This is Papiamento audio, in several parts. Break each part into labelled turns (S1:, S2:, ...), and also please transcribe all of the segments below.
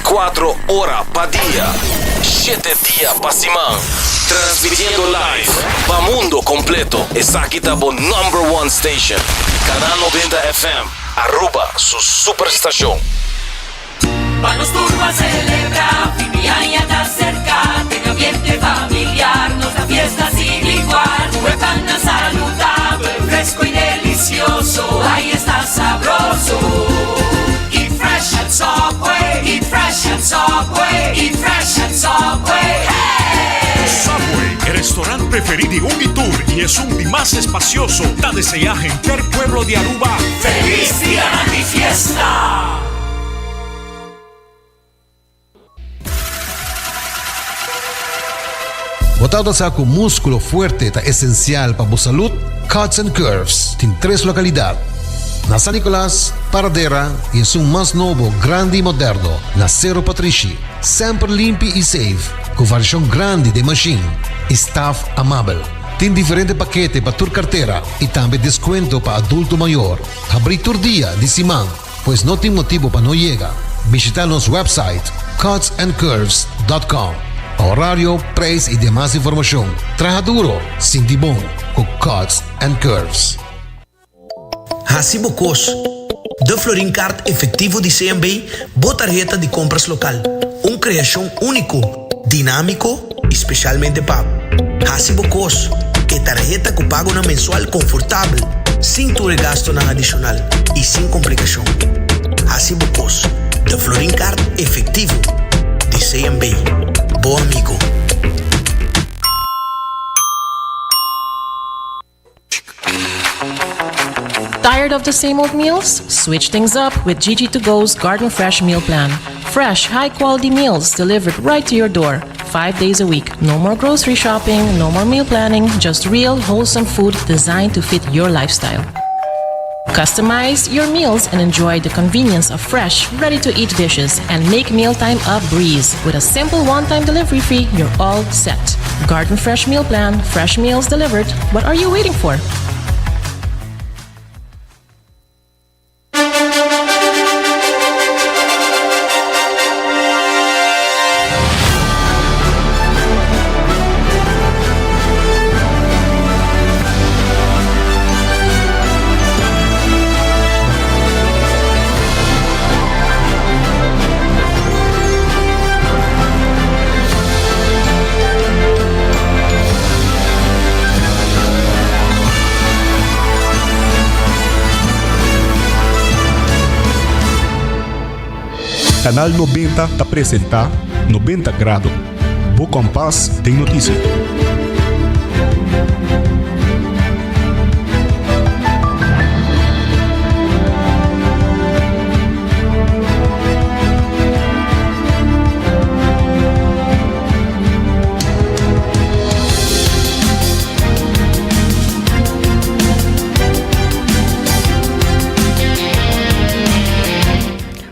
S1: 24 ora pa dia, shete dia pa siman. Transmitiendo live pa mundo completo. Esaki ta bo number one station. Canal 90 FM, Aruba su superstacion.
S2: Pa nos tur ban celebra, fin di aña ta cerca, den ambiente familiar, nos ta fiesta sin igual. Cu e pannan saludabel, fresco y delicioso, ay esta sabroso. Eat fresh at Subway, eat fresh at Subway, eat fresh at Subway, hey!
S3: Subway, e restaurant preferi di un y tur y esun di mas espacioso, ta desea henter pueblo di Aruba
S2: Feliz Dia di Fiesta!
S4: Bo tabata sa ku múskulo fuerte ta esensial pa bo salud? Cuts and Curves tin tres lokalidat, na San Nicolas, Paradera i esun mas nobo, grandi i moderno, na Sero Patrishi. Semper limpi i safe, ku variashon grandi den mashin i staf amabel. Tin diferente pakete pa tur kartera i tambe deskuento pa adulto mayor. Habrí tur dia di siman. Pues no tin motibo pa no yega. Bishita nos website cutsandcurves.com pa horario, prijs y demas informacion. Traha duro, sinti bon cu Cuts and Curves.
S5: Hasi bo kos. De Florin Card Efectivo di CMB, bo tarheta di compras local. Un creacion unico, dinamico y specialmente pa bo. Hasi bo kos. E tarheta ku pagonan mensual konfortabel, sin tur e gastonan adishonal i sin komplikashon. Hasi bo kos. De Florin Card Efectivo di CMB. Bo amigo.
S6: Tired of the same old meals? Switch things up with Gigi to Go's Garden Fresh Meal Plan. Fresh, high quality meals delivered right to your door, five days a week. No more grocery shopping, no more meal planning, just real, wholesome food designed to fit your lifestyle. Customize your meals and enjoy the convenience of fresh, ready to eat dishes and make mealtime a breeze. With a simple one time delivery fee, you're all set. Garden Fresh Meal Plan, fresh meals delivered. What are you waiting for?
S3: Canal 90 ta presenta 90 Grado, bo kompas den notisia.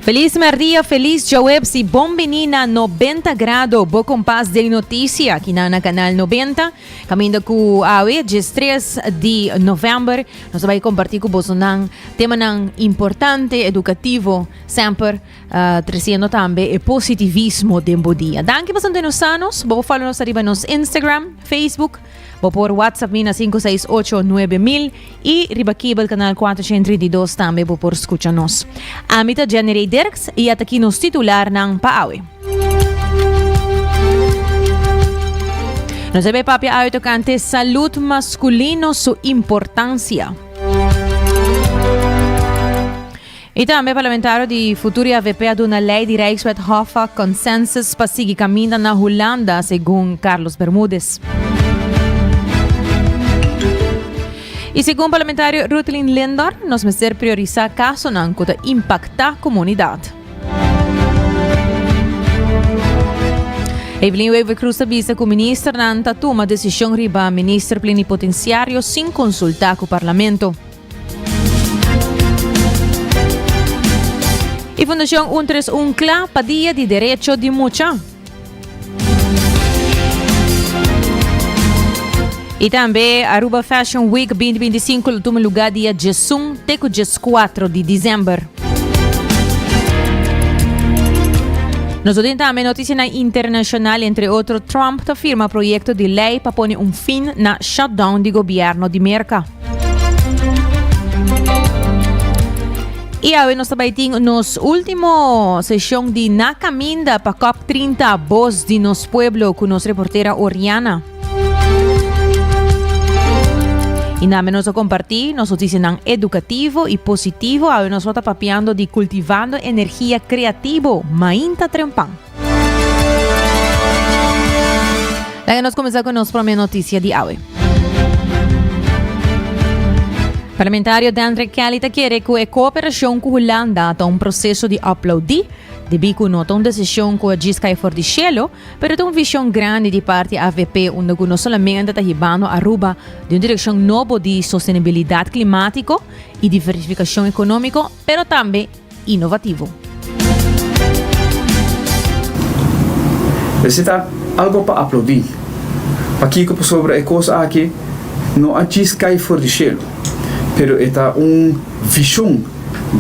S7: Feliz merdia, feliz djaweps y bon bini na 90 Grado, bo kompas den noticia aki na na Canal 90. Caminda cu awe, 13 di november, nos ta bay comparti cu bosonan temanan importante, educativo, semper uh, treciendo tambe e positivismo den bo dia. Danki pa nos sanos. Bo por follow nos ariba nos Instagram, Facebook, bo por WhatsApp mi na 568 9000 y riba cable canal 432 tambe bo por scucha nos. Ami ta Jenny Ray Dirks y ata aki nos titularnan pa awe. Nos a bay papia awe tocante salud masculino su importancia. Y tambe parlamentario di Futuro y AVP a duna ley di Rijkswet Hoffa consensus pa sigui caminda na Hulanda, segun Carlos Bermudez. Y segun parlamentario Ruthlyn Lindor, nos mester priorisa casonan cu ta impacta comunidad. Evelyn Wever-Croes ta bisa cu ministernan ta tuma decision riba minister plenipotenciario sin consulta cu parlamento. Y Fundacion 131 cla pa Dia di Derecho di Mucha. Y tambe Aruba Fashion Week 2025 lo tuma lugar dia 11 te cu 14 di december. Nos lo tin tambe noticianan internacional, entre otro Trump ta firma proyecto di ley pa pone un fin na shutdown di gobierno di Merca. Y awe nos ta bay tin nos ultimo sesion di Na Caminda pa COP 30, Voz di nos Pueblo, cu nos reportera Oriana. Y tambe nos a comparti nos noticianan educativo y positivo. Awe nos lo ta papiando di cultivando energia creativo. Mainta trempan. Laga nos cuminsa cu nos prome noticia di awe. Parlamentario Dandre Kelly ta kere cu e cooperacion cu Hulanda ta un proceso di aplaudi, debi cu no ta un decision cu a djis cay for di cielo, Pero ta un vision grandi di parti avp unda cu no solamente ta hibando Aruba den un direccion nobo di sostenibilidad climatico y diversificacion economico, pero tambe innovativo.
S8: Esei ta algo pa aplaudí. Pakiko? Pasobra e kos aki no a djis kai for di shelu, pero e ta un vishon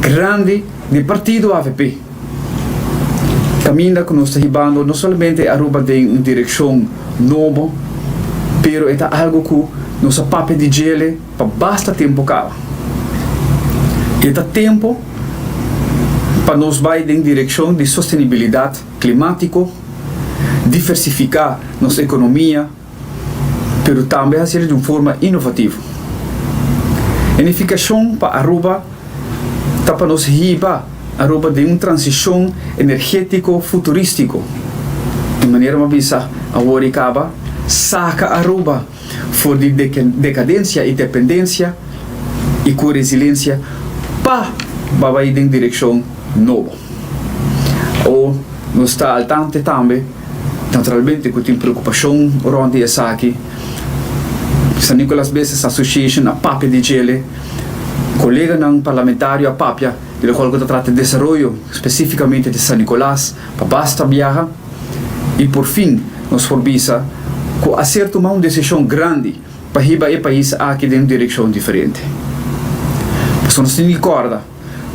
S8: grandi di partido avp. Caminda cu nos ta hibando no solamente Aruba den un direccion nobo, pero e ta algo cu nos a papia di djele pa basta tempo caba. E ta tempo pa nos bay den direccion di sostenibilidad climatico, diversifica nos economia, pero tambe haciendo di un forma inovativo. E nificacion pa Aruba ta pa nos hiba Aruba den un transicion energetico futuristico. Di manera bo a bisa awor y caba, saca Aruba for di decadencia y dependencia y cu resiliencia pa bay den direccion nobo. O nos ta al tante tambe. Naturalmente cu tin preocupacion rond di esaki. San Nicolas Business Association a papia di djele, coleganan parlamentario a papia di locual cu ta trata desaroyo specificamente di San Nicolas pa basta biaha y por fin nos por bisa cu a ser tuma un decision grandi pa hiba e pais aki den un direccion diferente. Pasobra nos tin di corda.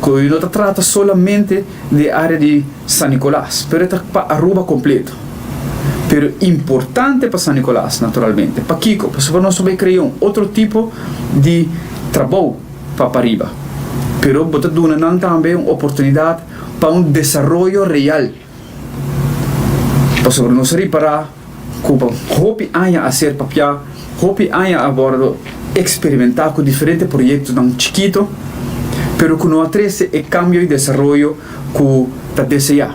S8: Cu no ta trata solamente di e area di San Nicolas, pero e ta pa Aruba completo. Pero importante pa San Nicolas, naturalmente. Pakico? Pasobra nos ta bay crea un otro tipo di trabou pa pariba. Pero bo ta duna nan tambe un oportunidad pa un desaroyo real. Pasobra nos a ripara ku pa hopi aña a ser papiá, hopi aña a wòrdu eksperimentá ku diferente proyektonan chikito, pero ku no a trese e kambio i desaroyo ku ta deseá.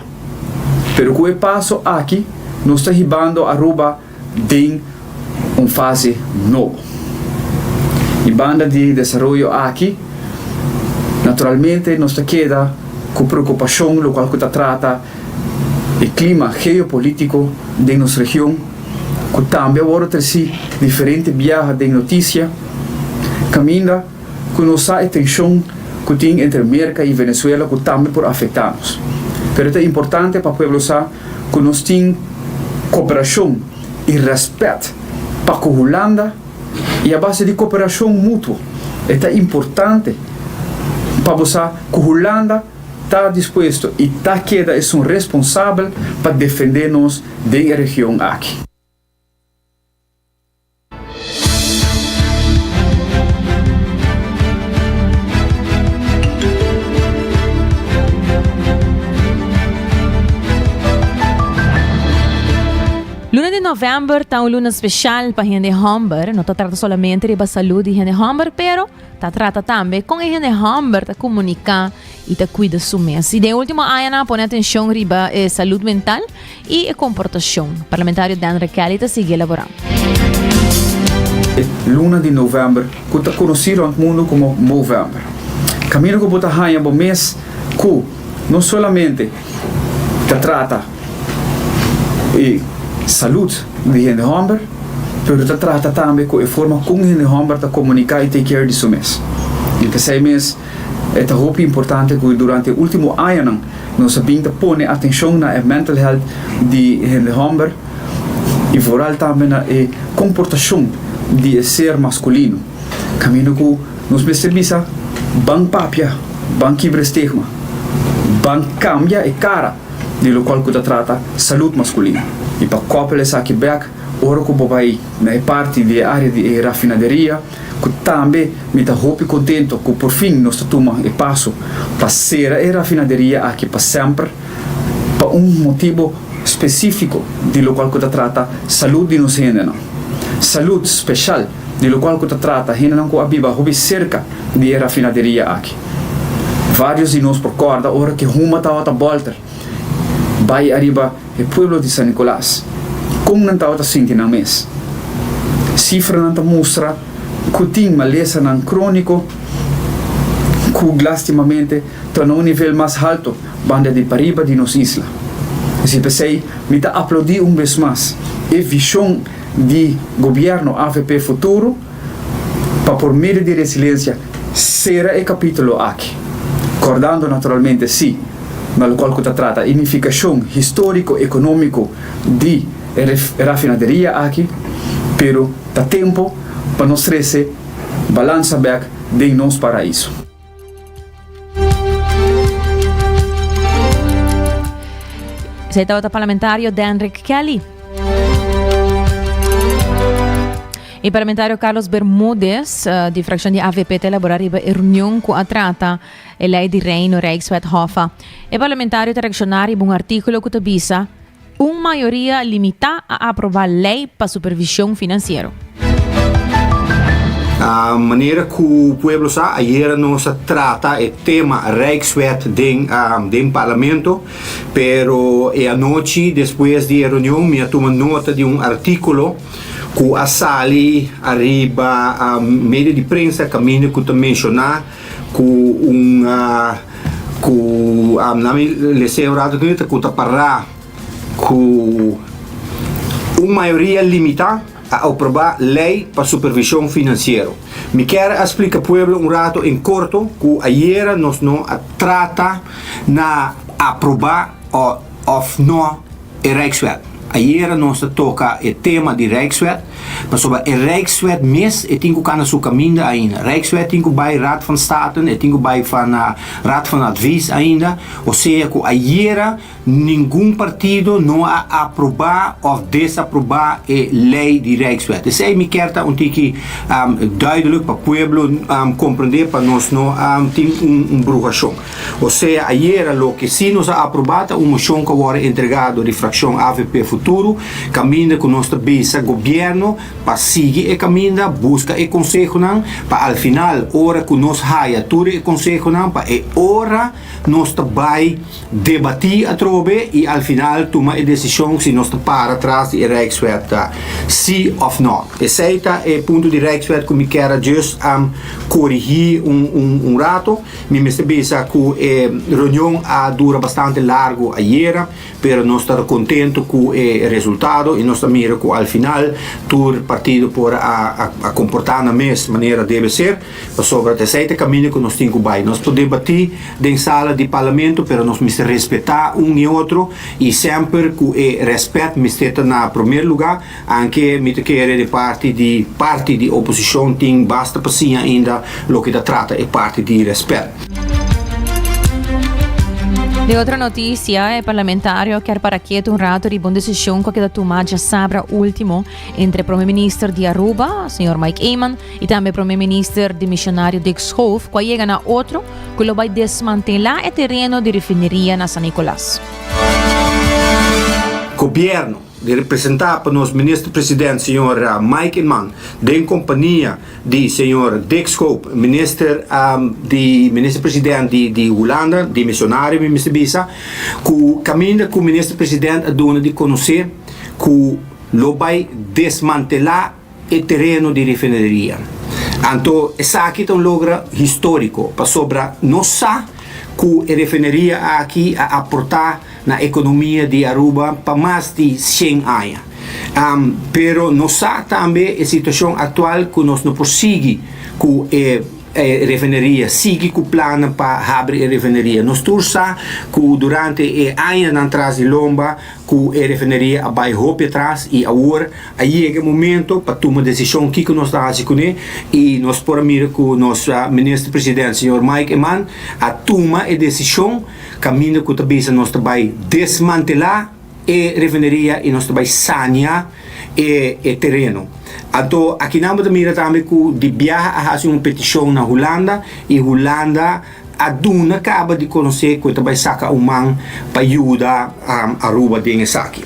S8: Pero ku e paso aki nos ta hibando Aruba den un fase nobo. I banda di e desaroyo aki, naturalmente nos ta keda ku preokupashon lokual ku ta trata e klima geopolitiko den nos region, ku tambe a wòrdu tresí diferente biaha den notisia, kaminda ku nos sa e tenshon ku tin entre Merka i Venezuela ku tambe por afektá nos. Pero ta importante pa pueblo sa ku nos tin koperashon i rèspèt pa ku Hulanda i a base di koperashon mutuo. E ta importante pa bo sa ku Hulanda ta dispuesto i ta keda esun responsabel pa defendé nos den e region aki.
S7: Luna di november ta un luna special pa hende homber. No ta trata solamente riba salud di hende homber, pero ta trata tambe con e hende homber ta comunica y ta cuida su mes. Y den ultimo añanan a pone atencion riba e salud mental y e comportacion. Parlamentario Dan Kelly ta sigui elabora.
S8: E luna di november cu ta conoci rond mundo como Movember. Camino cu bo ta haña bo mes cu no solamente ta trata e salud di hende homber, pero ta trata tambe cu e forma con hende homber ta comunica y take care di su mes. Y p'esey mes e ta hopi importante cu durante e ultimo añanan nos a bin ta pone atencion na e mental health di hende homber y vooral tambe na e comportacion di e ser masculino. Caminda cu nos mester bisa ban papia, ban kibra e stigma, ban cambia e cara. di lokual ku ta trata salud maskulino. I pa kòpel esaki bèk ora ku bo bai na e parti di e área di e rafinaderia, ku tambe mi ta hopi kontento ku porfin nos ta tuma e paso pa sera e rafinaderia aki pa semper pa un motibo spesífiko di lokual ku ta trata salud di nos hendenan. Salud speshal di lokual ku ta trata hendenan ku a biba hopi serka di e rafinaderia aki. Vários di nos por kòrda ora ku huma tabata bòlter bai ariba e pueblo di San Nicolas, kon nan tabata sinti nan mes. Sifranan ta mustra ku tin malesanan króniko ku lastimamente ta na un nivel mas halto banda di pariba di nos isla. Esei p'esei mi ta aplaudí un bes mas e vishon di Gobièrnu avp Futuro pa por medio di resilensia sera e kapítulo aki, kòrdando naturalmente sí na lokual ku ta trata e nifikashon históriko-ekonómiko di e rafinaderia aki, pero ta tempu pa nos trese balansa bèk den nos paraiso.
S7: Esei tabata parlamentario Denrick Kelly. E parlamentario Carlos Bermudez eh, di fraccion di AVP ta elabora riba e reunion cu a trata e ley di Reino Rijkswet Hoffa. E parlamentario ta reacciona riba un articulo cu ta bisa Un mayoria limitá a aprobá lei pa supervision finansiero.
S9: Manera cu pueblo sa, ayera nos a trata e tema Rijkswet den den Parlamento, pero e anochi despues di e reunion mi a tuma nota di un articulo cu a sali ariba medio di prensa caminda cu ta menciona cu un cu na mi lese un rato cu ta para cu un mayoria limita a aproba ley pa supervision financiero. Mi kier a splica pueblo un rato en corto cu ayera nos no a trata na aproba of no e Rijkswet. Ayera nos ta toca e tema di Rijkswet, pasobra e Rijkswet mes e tin cu cana su caminda ainda. Rijkswet tin cu bay Raad van Staten, e tin cu bay van Raad van Advies ainda. Osea cu ayera ningun partido no a aproba of desaproba e ley di Rijkswet. Esey mi kier ta un tiki duidelijk pa pueblo comprende pa nos no tin un bruhacion. Osea ayera loke si nos a aproba ta un mocion cu a worde entrega dor di fraccion avp Futuro caminda cu nos ta bisa gobierno pa sigui e caminda, busca e consehonan pa al final ora cu nos haya tur e consehonan pa e ora nos ta bay debati atrobe y al final tuma e decision si nos ta para tras di e Rijkswet si of no. Esey ta e punto di Rijkswet cu mi kier a just corigi un un rato. Mi mester bisa cu e reunion a dura bastante largo ayera, pero nos ta contento cu e resultado y nos ta mira cu al final tur partido por a a comporta nan mes manera debe ser, pasobra ta esey ta e caminda cu nos tin cu bay. Nos por debati den sala di parlamento, pero nos mester respeta un y otro y semper cu e respet mester ta na promer lugar. Anke mi ta kere di parti di parti di oposishon tin basta pa siña ainda loke ta trata e parti di rèspèt.
S7: Den otro noticia, e parlamentario kier para ketu un rato riba un decision cu a keda tuma djasabra ultimo entre Prome Minister di Aruba, señor Mike Eman, y tambe Prome Minister dimisionario Dick Schoof, cu a yega na otro cu lo bay desmantela e tereno di refineria na San Nicolas.
S9: Gobierno Di representá pa nos Minister President señor Mike Eman den kompania di señor Dick Schoof, Minister di Minister President di di Hulanda, dimisionario mi mester bisa, ku kaminda ku Minister President a duna di konosé ku lo bai desmantelá e tereno di refineria. Anto esaki ta un logra historico pasobra nos sa cu e refineria aki a aporta na economia di Aruba pa mas di cien aña. Pero nos sa tambe e situacion actual cu nos no por sigui cu e. e refineria, sigui ku plannan pa habri e refineria. Nos tur sa ku durante e añanan tras di lomba ku e refineria a bai hopi atras i awor a yega e momento pa tuma desishon kiko nos ta hasi kuné i nos por a mira ku nos Minister President señor Mike Eman a tuma e desishon kaminda ku ta bisa nos ta bai desmantelá e refineria i nos ta bai sania e e tereno. Anto akinan bo ta mira tambe ku di biaha a hasi un petishon na Hulanda i Hulanda a duna kaba di konosé ku e ta bai saka un man pa yuda Aruba den esaki.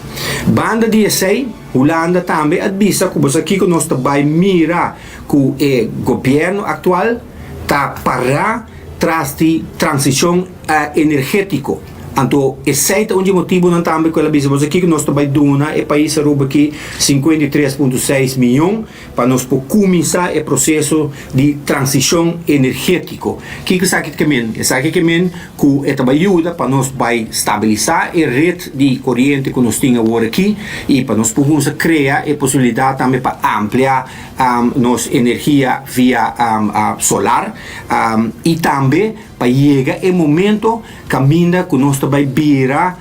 S9: Banda di esei, Hulanda tambe a bisa ku bo sa kiko nos ta bai mira ku e gobièrnu aktual ta pará tras di transishon energétiko. Anto esei ta un di e motibunan tambe ku el a bisa bo sa kiko nos ta bai duna e pais Aruba aki 53.6 miyon Pa nos por kuminsá e proseso di transishon energétiko. Kiko esaki ta ke men? Esaki ke men ku e ta bai yuda pa nos bai stabilisá e ret di koriente ku nos tin awor aki i pa nos por kuminsá krea e posibilidat tambe pa amplia nos energia via solar i tambe pa yega e momento kaminda ku nos ta bai bira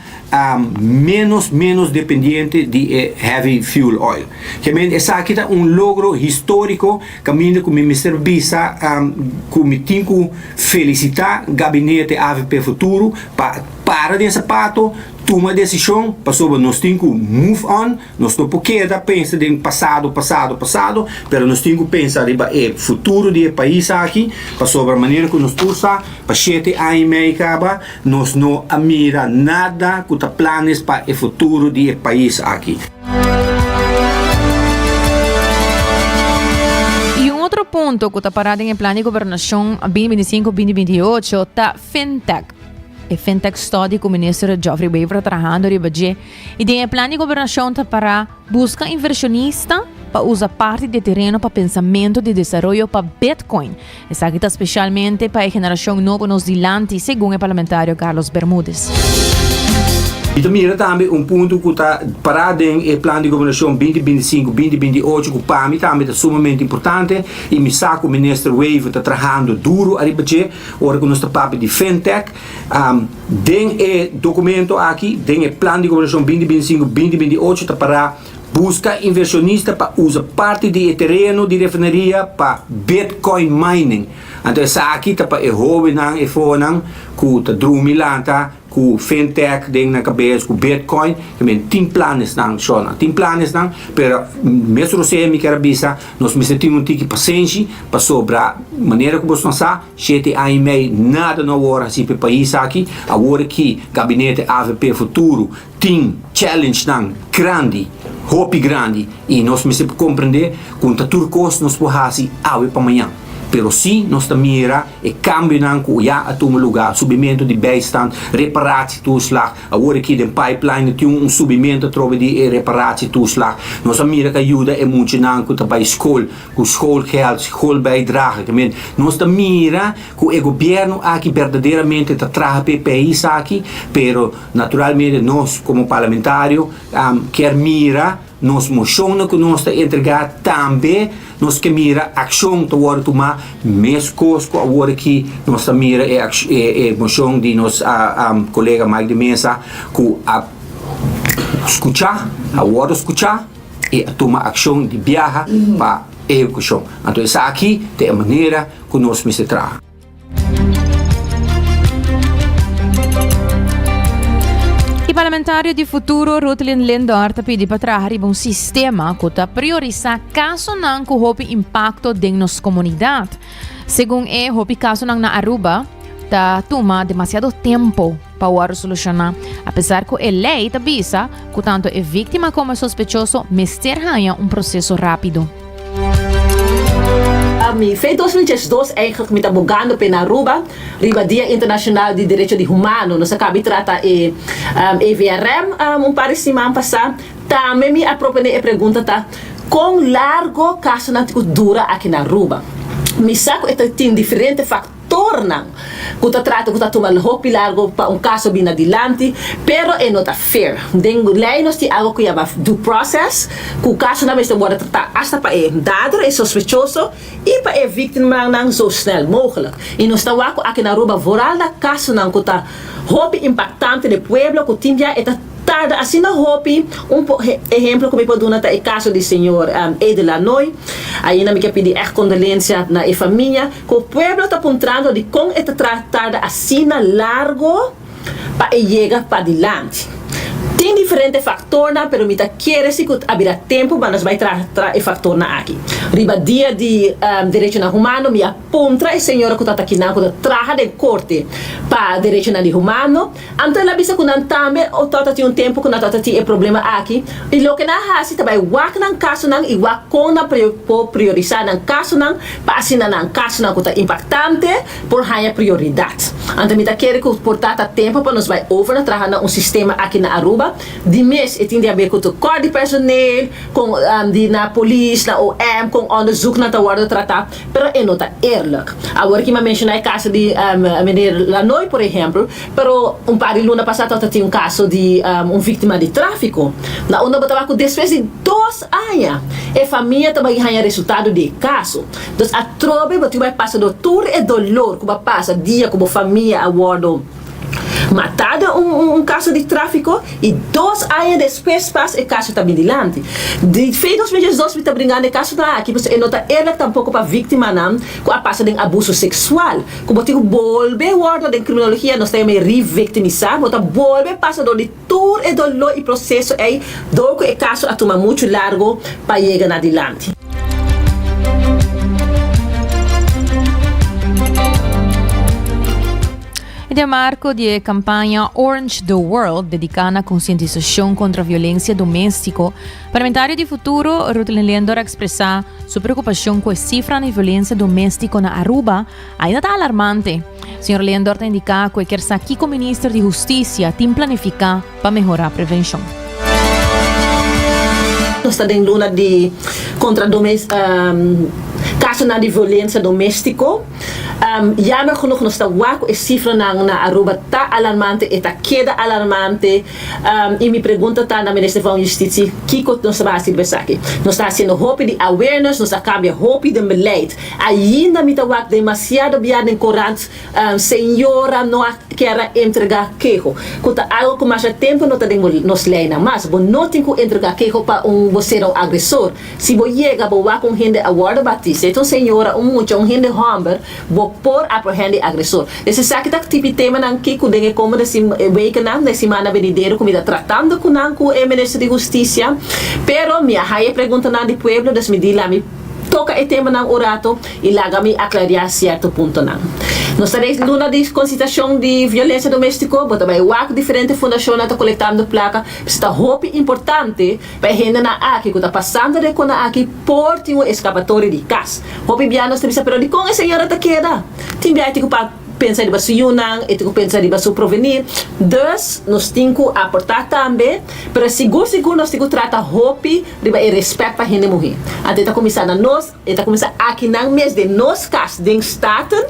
S9: ménos ménos dependiente di e heavy fuel oil. Kemende esaki ta un logro históriko kaminda ku mi mester bisa ku mi tin ku felisitá gabinete avp Futuro pa para den sapato, tuma desishon pasobra nos tin ku move on, nos no por keda pensa den pasado, pasado, pasado, pero nos tin ku pensa riba e futuro di e pais aki pasobra manera ku nos tur sa pa shete aña i mei kaba Nos no a mira nada cu ta planes pa e futuro di e pais aki.
S7: Y un otro punto cu ta para den e plan di gobernacion 2025, 2028 ta Fintech. E Fintech Study cu Minister Geoffrey Wever ta trahando riba dje. Y den e plan di gobernacion ta para busca inversionista pa usa parti di e tereno pa pensamento di desaroyo pa Bitcoin. Esaki ta specialmente pa e generacion nobo nos dilanti, segun e parlamentario Carlos Bermudez.
S9: Mi ta mira tambe un punto cu ta para den e plan di gobernacion 2025, 2028 cu pa mi tambe ta sumamente importante y mi sa cu Minister Wever ta trahando duro ariba dje ora cu nos ta papia di Fintech. Den e documento aki, den e plan di gobernacion 2025, 2028 ta para Buska inversionista pa usa parti di e tereno di refineria pa bitcoin mining. Anto esaki ta pa e hobennan e fonan ku ta drumi lanta ku fintech den nan kabes ku bitcoin. I men tin planesnan shornan tin planesnan pero mes Rosé mi kier a bisa nos mester tin un tiki pasenshi pasobra manera ku bosnan sa shete aña i mei nada no a wòrdu hasi pa e pais aki. Awor aki gabinete avp Futuro Tin challengenan grandi, hopi grandi, i nos mester por comprende cu ta tur cos nos por haci awe pa mañan. Pero si nos ta mira e cambionan cu ya a tuma lugar, subimento di bijstand, reparatietoeslag, awor aki den pipeline tin un subimento atrobe di e reparatietoeslag. Nos a mira cu a yuda e muchanan cu ta bay school cu schoolgeld, schoolbijdrage. Te men, nos ta mira cu e gobierno aki berdaderamente ta traha pa e pais aki, pero Naturalmente nos como parlamentario kier mira nos mocionnan cu nos ta entrega, tambe nos ke mira accion ta wordo tuma mescos cu awor aki nos ta mira e mocion di nos colega Mike de Meza cu a scucha, a wordo scucha y a tuma accion di biaha pa ehecucion. Anto esaki ta e manera cu nos mester traha.
S7: E parlamentario di Futuro Rutlin Lindor ta pidi pa traha riba un sistema ku ta priorisá kasonan ku hopi impakto den nos komunidat. Segun e, hopi kasonan na Aruba ta tuma demasiado tempo pa wòrdu solushoná, apesar ku e lei ta bisa ku tantu e víktima komo e sospechoso mester haña un proseso rápido.
S10: Mi fe 2012 eigenlijk mi ta bogando p'e na Aruba riba Dia Internacional di Derecho di Humano. Nos a kabi trata e EVRM un par di siman pasá. Tambe mi a proponé e pregunta ta kon largo kasonan tin ku dura aki na Aruba. Mi sa ku e ta tin diferente faktor. faktornan ku ta trata ku ta tuma hopi largo pa un kaso bini adilanti, pero e no ta fair. Den lei nos tin algo ku yama due process, ku kasonan mester wòrdu tratá asta pa e dader, e sospechoso, i pa e víktimanan zo snel mogelijk. I nos ta wak ku aki na Aruba vooral na kasonan ku ta hopi impaktante den pueblo ku tin bia e ta tarda asina hopi. Un ehemplo ku mi por duna ta e kaso di señor Ede Lanoy. Ainda mi ke pidi ègt kondolensia na e famia ku pueblo ta puntrando dikon e ta tarda asina largo pa e yega padilanti. Tin diferente faktornan pero mi ta kere si ku a bira tempu pa nos bai traha e faktornan aki. Riba dia di derechonan humano mi a puntra e señora ku ta ta kinan ku ta traha den korte pa derechonan di humano. Anto el a bisa ku nan tambe tabata tin un tempu ku nan tabata tin e problema aki i loke nan a hasi ta bai wak nan kasonan i wak kon nan por priorisá nan kasonan pa asina nan kasonan ku ta impaktante por haña prioridat. Anto mi ta kere ku por ta ta tempu pa nos bai over na traha na un sistema aki na Aruba. Di mes e tin di haber ku tekort di personeel, kon di na polis, na OM, kon onderzoeknan ta wòrdu tratá, pero e no ta eerlijk. Awor ki mi a menshoná e kaso di meneer Lanoy por ehèmpel, pero un par di luna pasá tabata tin un kaso di un víktima di tráfiko, na unda bo ta wak ku despues di dos aña e famia ta bai haña resultado di e kaso. Dus atrobe bo tin ku bai pasa dor tur e dolor ku bo a pasa dia ku bo famia a wordo matá den un kaso di tráfiko i dos aña despues pas e kaso ta bin dilanti. Di fe 2012 mi ta bringando e kasonan aki pasobra e no ta eerlijk tampoko pa víktimanan ku a pasa den abuso seksual ku bo tin ku bolbe wordo den kriminologia nos ta yama e revictimisá bo ta bolbe pasa dor di tur e dolor i proseso ei dor ku e kaso a tuma muchu largo pa yega na dilanti.
S7: Den marco di e campaña Orange the World, dedica na concientisacion contra violencia domestico, parlamentario di Futuro, Ruth Lendor a expresa su preocupacion cu e cifranan di violencia domestico na Aruba ainda ta alarmante. Señor Lendor ta indica cu e kier sa kico Minister di Husticia tin planifica pa mehora prevencion.
S10: Nos ta den luna di contra casonan di violencia domestico. Jammer genoeg nos ta wak cu e cifranan na Aruba ta alarmante, e ta keda alarmante. Y mi pregunta ta na Minister van Justitie, kico nos ta haci riba esaki? Nos ta haciendo hopi di awareness, nos a cambia hopi den beleid. Ainda mi ta wak demasiado bia den korant, señora no a kier a entrega keho, ku ta algo ku masha tempu no ta den nos leinan mas. Bo no tin ku entrega keho pa un bo sera un agresor. Si bo yega bo wak un hende a wòrdu batí, sea ta un señora, un mucha, un hende hòmber, bo por aprehendé e agresor. Des esaki ta tipi temanan ki ku den e komende wekennan, den simana benidero ku mi ta tratando ku nan ku e minister di hustisia. Pero mi a haña e preguntanan di pueblo, des mi di la mi. Toca e temanan un rato y laga mi aclaria cierto puntonan. Nos ta den luna di concitacion di violencia domestico, bo ta bay wak diferente fundacionnan ta colectando placa, pues ta hopi importante pa e hendenan aki cu ta pasando den cona aki por tin un escapatorio di cas. Hopi bia nos ta bisa pero dicon e señora ta keda? Tin bia e tin cu pa pensa riba su yunan, e tin cu pensa riba su provenir. Dus nos tin cu aporta tambe, pero sigur sigur nos tin cu trata hopi Riba e respet pa hende muhé. Anto e ta kuminsá na nos, e ta kuminsá akinan mes den nos kas den Staten,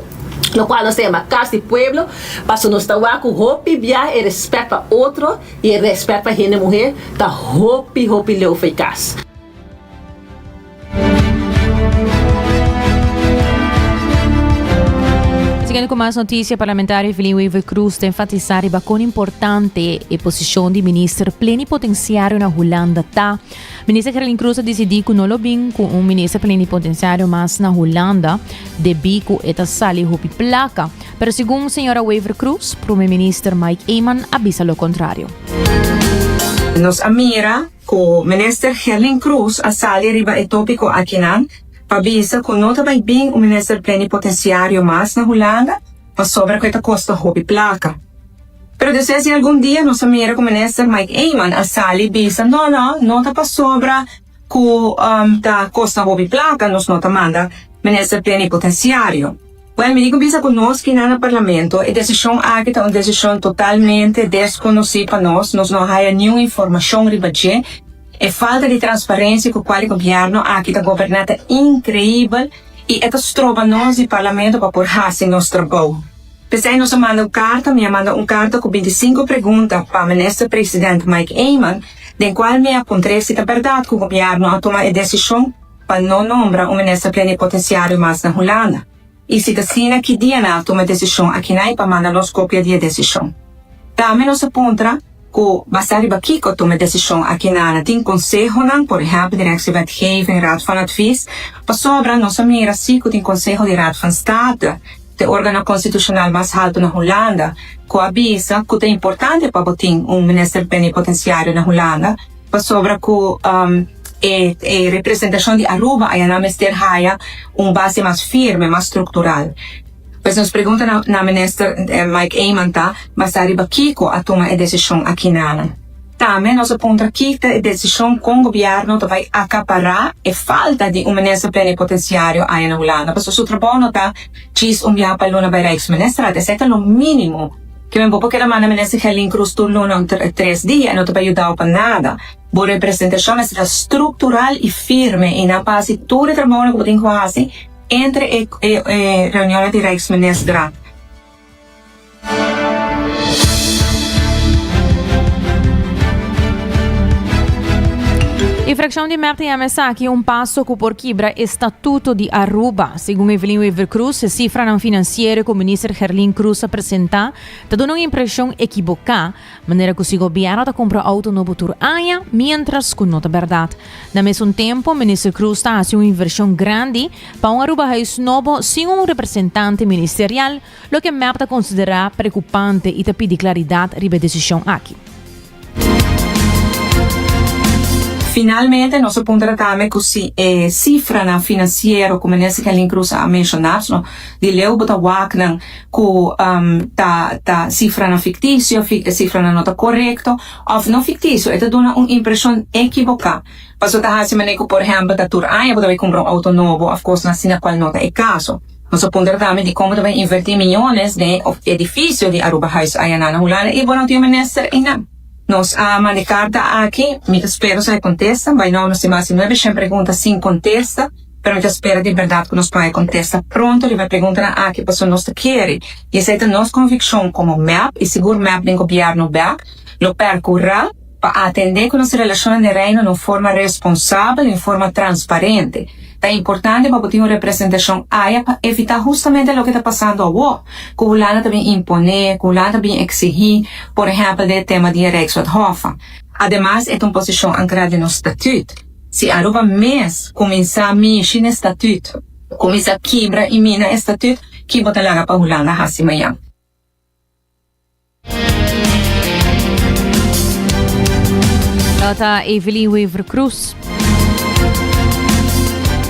S10: lokual nos ta yama kas di pueblo, paso nos ta wak ku hopi biaha e respet pa otro i e respet pa hende muhé ta hopi hopi leu fo'i kas.
S7: Siguiendo cu mas noticia, parlamentario Evelyn Wever-Croes ta enfatisa riba con importante e posicion di minister plenipotenciario na Hulanda ta. Minister Gerlin Croes a dicidi cu no lo bin cu un minister plenipotenciario mas na Hulanda debi cu e ta sali hopi placa. Pero segun señora Wever-Croes, prome minister Mike Eman a bisa lo contrario.
S11: Nos a mira cu minister Gerlin Croes a sali riba e topico akinan pa bisa cu no ta bay bin un minister plenipotenciario mas na Hulanda pasobra cu e ta costa hopi placa. Pero despues di algun dia nos a mira cu minister Mike Eman a sali bisa no no, no ta pasobra cu ta costa hopi placa nos no ta manda minister plenipotenciario. Well, mi di cu bisa cu nos kinan na Parlamento e decision aki ta un decision totalmente desconoci pa nos, nos no a haya niun informacion riba dje. E falta di transparencia cu cual e gobierno aki ta goberna ta increibel. I e ta stroba nos di Parlamento pa por hasi nos trabou. P'esei nos a manda un karta, mi a manda un karta ku bintisinko pregunta pa Minister President Mike Eman, den kual mi a puntr'é si ta bèrdat ku gobièrnu a tuma e desishon pa no nombra un minister plenipotensiario mas na Hulanda. I si ta asina, ki dia nan a tuma e desishon akinan i pa manda nos kopia di e desishon. Tambe nos a puntra ku basá riba kiko a tuma e desishon akinan. Tin konsehonan, por ehèmpel Directie Wetgeving, Raad van Advies, pasobra nos a mira si ku tin konseho di Raad van State, e organo konstitushonal mas haltu na Hulanda, ku a bisa ku ta importante pa bo tin un minister plenipotensiario na Hulanda, pasobra ku e e representashon di Aruba ayanan mester haya un base mas firme, mas struktural. Pues nos pregunta na na minister Mike Eman ta basá riba kiko a tuma e desishon akinanan. Tambe nos a puntra ki ta e desishon kon gobièrnu ta bai akapará e falta di un minister plenipotensiario aya na Hulanda, pasobra su trabou no ta djis un biaha pa luna bai Rijksministerraad, esei ta lo mínimo. Ke men bo por keda manda minister Gerlin Croes tur luna un tres dia e no ta bai yudao pa nada. Bo representashon mester ta struktural i firme i nan pa hasi tur e trabounan ku bo tin ku hasi entre e e reunionnan di Rijksministerraad.
S7: E fraccion di mep ta yama esaki un paso cu por kibra e statuto di Aruba. Segun Evelyn Wever-Croes, e cifranan financiero cu Minister Gerlin Croes a presenta ta duna un impresion ekiboca, manera cu si gobierno ta cumpra auto nobo tur aña, mientras cu no ta berdad. Na mesun tempo, Minister Croes ta haci un inversion grandi pa un Arubahuis nobo sin un representante ministerial, Loke mep ta konsiderá preokupante i ta pidi klaridat riba e desishon aki.
S11: Finalmente nos a puntra tambe ku si e sifranan finansiero ku Minister Kelly Croes a menshoná, so di leu bo ta wak nan ku ta ta sifranan fiktisio, e sifranan no ta korekto òf no fiktisio, e ta duna un impreshon ekiboká. Pasobra ta hasi manera ku por ehèmpel ta tur aña bo ta bai kumpra un outo nobo òf kosnan asina kual no ta e kaso. Nos a puntra tambe di kon bo ta bai invertí miyones den e edifisio di Arubahuis aya na Hulanda i bo no tin un minister einan. Nos a manda e karta aki, mi ta spera sa e kontesta, bai nou nos tin mas di nuebeshen pregunta sin kontesta, pero mi ta spera di bèrdat ku nos por haña kontesta pronto riba e preguntanan aki pasobra nos ta kere i esei ta nos konvikshon komo mep i sigur mep den gobièrnu bèk lo pèrkurá Pa atendé ku nos relashonnan den Reino na un forma responsabel i un forma transparente, ta importante pa bo tin un representashon aya pa evitá hustamente loke ta pasando awor, ku Hulanda ta bin imponé, ku Hulanda ta bin eksigí, por ehèmpel den e tema di e Rijkswet Hoffa. Ademas e ta un posishon ankrá den nos statüt. Si Aruba mes kuminsá mishi n'e statüt, kuminsá kibra i mina e statüt, ki bo ta laga pa Hulanda hasi mañan?
S7: Tata Evelyn Wever Croes.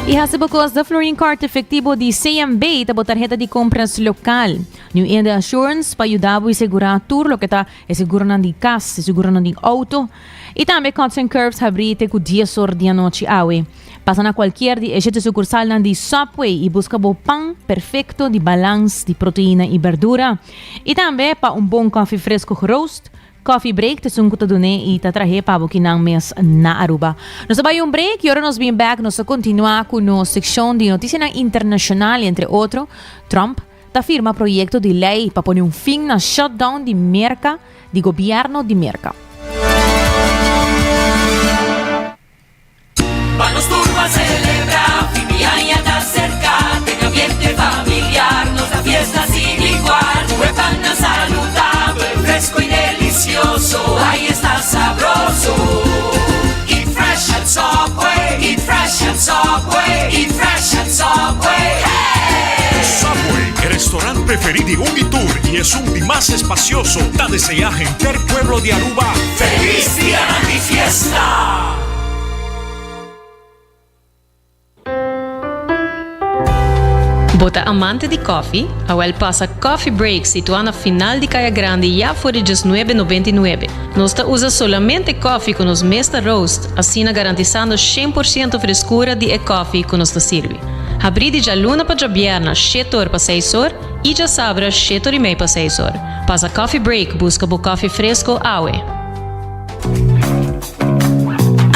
S7: Y hace bocos de Florin Card efectivo di CMB ta bo tarjeta di compras local. New India Assurance pa ayudabo y segura tur loke ta e seguronan di cas, e seguronan di auto. Y tambe Cuts and Curves habri te cu 10 or di anochi awe. Pasa na cualkier di e shete sucursalnan di Subway y busca bo pan perfecto di balans di proteina y berdura. Y tambe pa un bon koffie fresco geroost, Coffee Break ta esun cu ta dun'e y ta trahe pa bo kinan mes na Aruba. Nos ta bay un break y ora nos bin bek nos ta continua cu nos seccion di noticianan internacional y entre otro Trump ta firma proyecto di ley pa pone un fin na shutdown di Merca di gobierno di Merca.
S2: Pa nos tur pa celebra, fin di aña ta cerca, den ambiente familiar, nos ta fiesta sin igual. Cu e pannan saludabel, fresco y delicioso, ay esta sabroso. Eat fresh at Subway, eat fresh at Subway, eat fresh at Subway, hey!
S3: Subway, e restaurant preferi di un di tur y esun di mas espacioso, ta desea henter pueblo di Aruba
S2: Feliz Dianan di Fiesta!
S12: Bo ta amante di koffie? Awel pasa Coffee Break situá na final di Kaya Grandi ya for di diesnuebe nobenta i nuebe. Nos ta usa solamente koffie ku nos mes ta roast, asina garantisando shen por siento freskura di e koffie ku nos ta sirbi. Habrí di djaluna pa djabièrna shete or pa seis or i djasabra shete or i mei pa seis or. Pasa Coffee Break buska bo koffie fresko awe.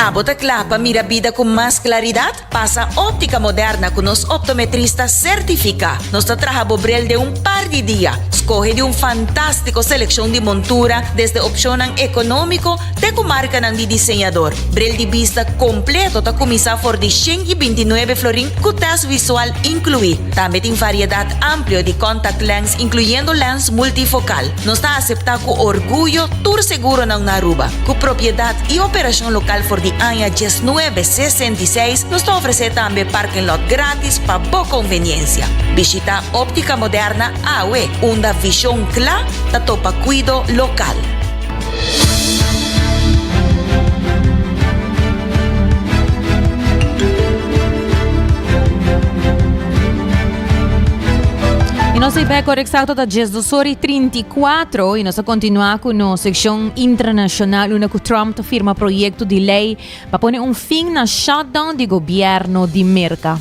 S13: Abo ta kla pa mira bida ku mas klaridat? Pasa Óptica Moderna ku nos optometrista sertifiká. Nos ta traha bo bril den un par di dia. Skohe di un fantástiko selekshon di montura, desde opshonnan ekonómiko te ku markanan di diseñador. Bril di bista kompleto ta kuminsá for di 129 florin ku tèst visual inkluí. Tambe tin variedat amplio di contact lens inkluyendo lens multifokal. Nos ta aseptá ku orguyo tur seguronan na Aruba. Ku propiedat i operashon lokal for di aña 1966, nos ta ofresé tambe parking lot gratis pa bo konveniensia. Bishitá Óptica Moderna awe, unda vishon kla ta topa kuido lokal.
S7: Y nos ta bek ora exacto ta 12 ora y 34 y nos ta continua cu nos seccion internacional unda cu Trump ta firma proyecto di ley pa pone un fin na shutdown di gobierno di Merca.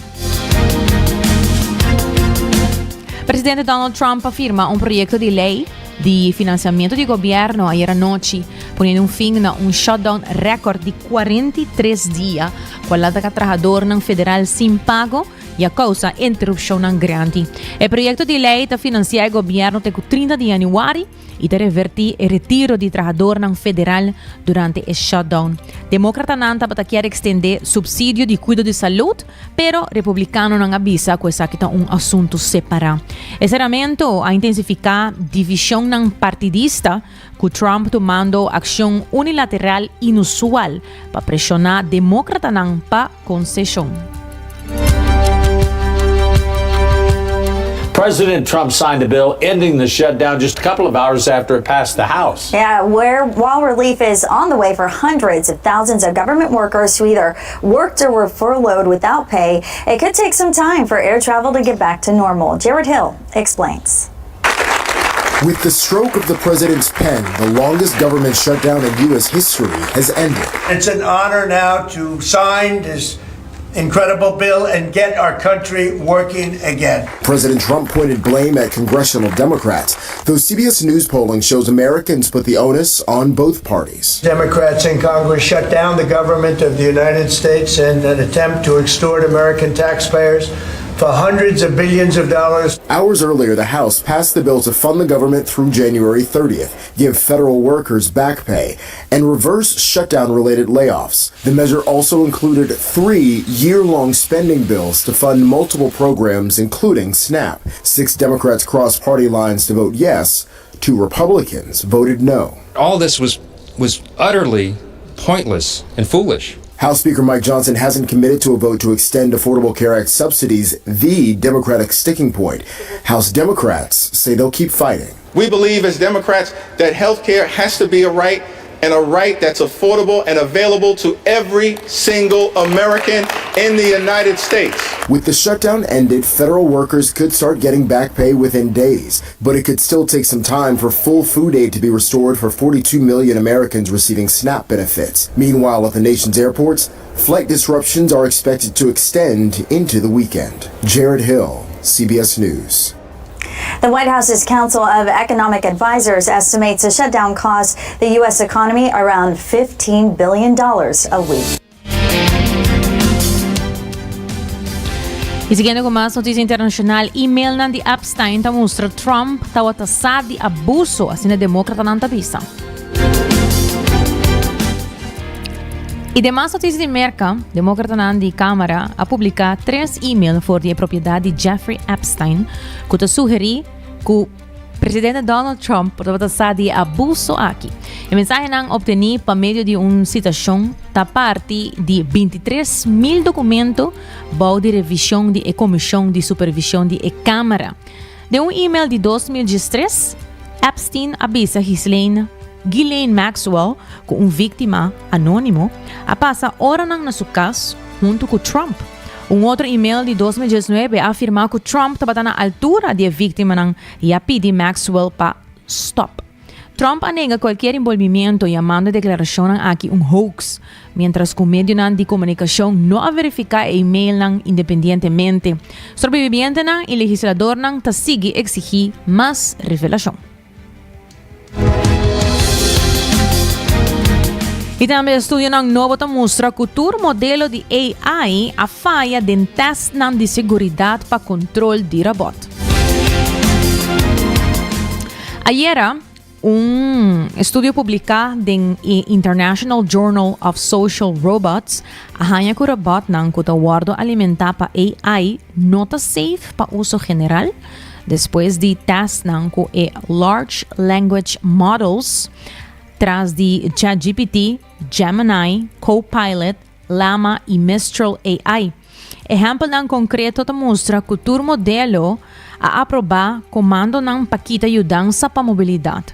S7: Presidente Donald Trump a firma un proyecto di ley di financiamento di gobierno ayer anochi, poniendo un fin na un shutdown record di 43 dia, cual a laga trahadornan federal sin pago y a causa interrupcionnan grandi. E proyecto di ley ta financia e gobierno te cu 30 di januari y ta reverti e retiro di trahadornan federal durante e shutdown. Democratanan tabata kier extende subsidio di cuido di salud, Pero republicanonan a bisa cu esaki ta un asunto separa. E ceramento a intensifica divisionnan partidista, cu Trump tumando accion unilateral inusual pa presiona democratanan pa concesion.
S14: President Trump signed a bill ending the shutdown just a couple of hours after it passed the House.
S15: Yeah, where while relief is on the way for hundreds of thousands of government workers who either worked or were furloughed without pay, it could take some time for air travel to get back to normal. Jared Hill explains.
S16: With the stroke of the president's pen, the longest government shutdown in U.S. history has ended.
S17: It's an honor now to sign this incredible bill and get our country working again.
S16: President Trump pointed blame at congressional Democrats, though CBS News polling shows Americans put the onus on both parties.
S17: Democrats in Congress shut down the government of the United States in an attempt to extort American taxpayers for hundreds of billions of dollars.
S16: Hours earlier, the House passed the bill to fund the government through January 30th, give federal workers back pay, and reverse shutdown related layoffs. The measure also included three year long spending bills to fund multiple programs, including SNAP. Six Democrats crossed party lines to vote yes, two Republicans voted no.
S18: All this was, was utterly pointless and foolish.
S16: House Speaker Mike Johnson hasn't committed to a vote to extend Affordable Care Act subsidies, the Democratic sticking point. House Democrats say they'll keep fighting.
S19: We believe as Democrats that health care has to be a right and a right that's affordable and available to every single American in the United States.
S16: With the shutdown ended, federal workers could start getting back pay within days, but it could still take some time for full food aid to be restored for 42 million Americans receiving SNAP benefits. Meanwhile, at the nation's airports, flight disruptions are expected to extend into the weekend. Jared Hill, CBS News.
S15: The White House's Council of Economic Advisors estimates the shutdown cost the U.S. economy around $15 billion a week.
S7: Y siguiendo cu mas noticia internacional, e-mailnan di Epstein ta mustra Trump tawata sa di abuso, asina demócratanan ta bisa. Y demas noticia di Merca, demócratanan di Cámara a publica tres e-mail for di e propiedad di Jeffrey Epstein, cu ta sugeri cu Presidente Donald Trump por tabata sa di e abuso aki. E mensahenan obtení pa medio di un citacion ta parti di 23 mil documento bou di revision di e Comision di Supervision di e Camara. Den un email di 2013, Epstein a bisa Ghislaine Ghislaine Maxwell cu un victima anonimo a pasa oranan na su cas hunto cu Trump. Un otro email di 2019 a afirma cu Trump tabata na altura di e victimanan y a pidi Maxwell pa stop. Trump a nega cualkier involvimiento yamando e declaracionnan aki un hoax, mientras cu medionan di comunicacion no a verifica e emailnan independientemente. Sobrevivientenan y legisladornan ta sigui exigi mas revelacion. Y tambe estudionan nobo ta mustra cu tur modelo di AI a faya den testnan di seguridad pa control di robot. Ayera, un estudio publica den e International Journal of Social Robots a haña cu robotnan cu ta wordo alimenta pa AI no ta safe pa uso general despues di testnan cu e Large Language Models tras di ChatGPT, Gemini, Copilot, Llama y Mistral AI. Ehempelnan concreto ta mustra cu tur modelo a aproba comandonan pa kita yudansa pa mobilidad.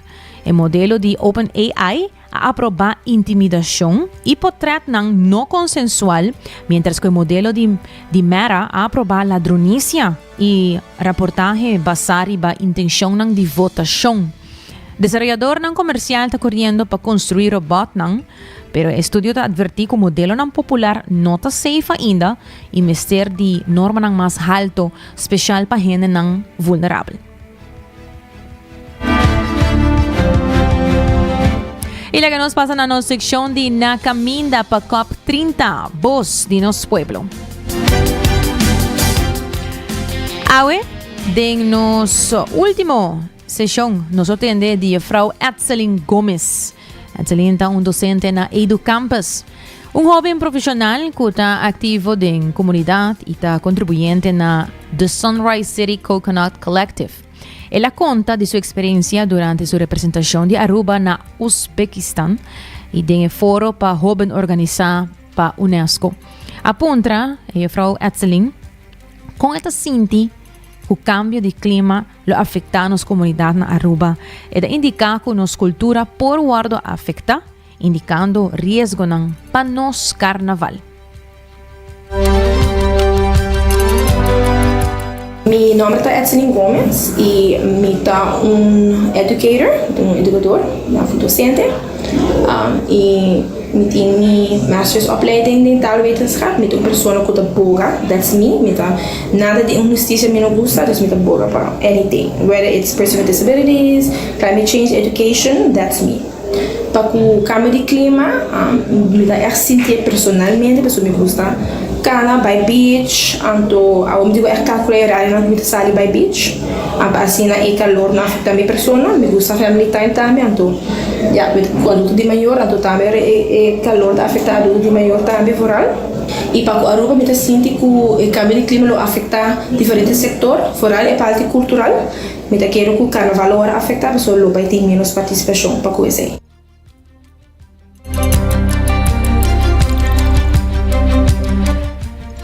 S7: E modelo di OpenAI a aproba intimidacion y potretnan no consensual, mientras cu e modelo di di Meta a aproba ladronicia y raportahe basa riba intencionnan di votacion. Desaroyadornan comercial ta coriendo pa construi robotnan, Pero e estudio ta advertí ku modelonan popular no ta safe ainda i mester di normanan mas halto, speshal pa hendenan vulnerabel. I laga nos pasa na nos sekshon di Na Kaminda pa Cop 30, Bos di nos Pueblo. Awe, den nos último seshon, nos lo tende di juffrouw Etselin Gomez. Etselin ta un docente na Edu Campus. Un hoben profesional cu ta activo den comunidad y ta contribuyente na The Sunrise City Coconut Collective. El a conta di su experiencia durante su representacion di Aruba na Uzbekistan y den e foro pa hoben organisa pa UNESCO. A puntra e juffrouw Etselin con e ta sinti cu cambio di clima lo afecta nos comunidad na Aruba. E ta indica cu nos cultura por wordo afecta, indicando riesgonan pa nos carnaval.
S20: Mi nomber ta Edselyn Gomez y mi ta un educator, un educador, un docente. Y mi tin mi master's opleiding den taalwetenschap. Mi ta un persona cu ta boga, that's me. Mi ta, nada di inhusticia mi no gusta, dus mi ta boga pa anything. Whether it's person with disabilities, climate change education, that's me. Pa cu cambio di clima, mi ta echt sintié personalmente, pasobra mi gusta cana bay beach, anto awor mi tin cu echt calcula e horarionan cu mi ta sali bay beach. Pa asina e calor no afecta mi persona. Mi gusta family time tambe, anto ya cu adulto di mayor, anto tambe ora e calor ta afecta adulto di mayor tambe vooral. Y pa cu Aruba mi ta sinti cu e cambio di clima lo afecta diferente sector, vooral e parti cultural. Mi ta kere cu carnaval lo worde afecta pasobra lo bay tin menos participacion pa cu esey.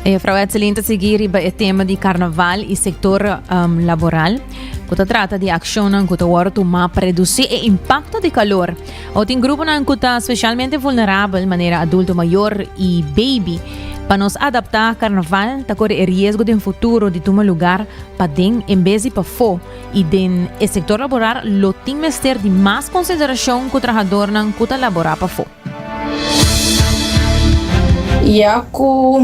S7: Juffrouw Etselin ta sigui riba e tema di carnaval y sector um, laboral. Cu ta trata di accionnan cu ta wordo tuma pa reduci e impacto di calor. O tin gruponan cu ta specialmente vulnerabel, manera adulto mayor y baby. Pa nos adapta carnaval ta core e riesgo den futuro di tuma lugar paden en bes di pafó. I den e sektor laboral lo tin mester di mas konsiderashon ku trahadornan ku ta laborá pafó.
S20: Ya ku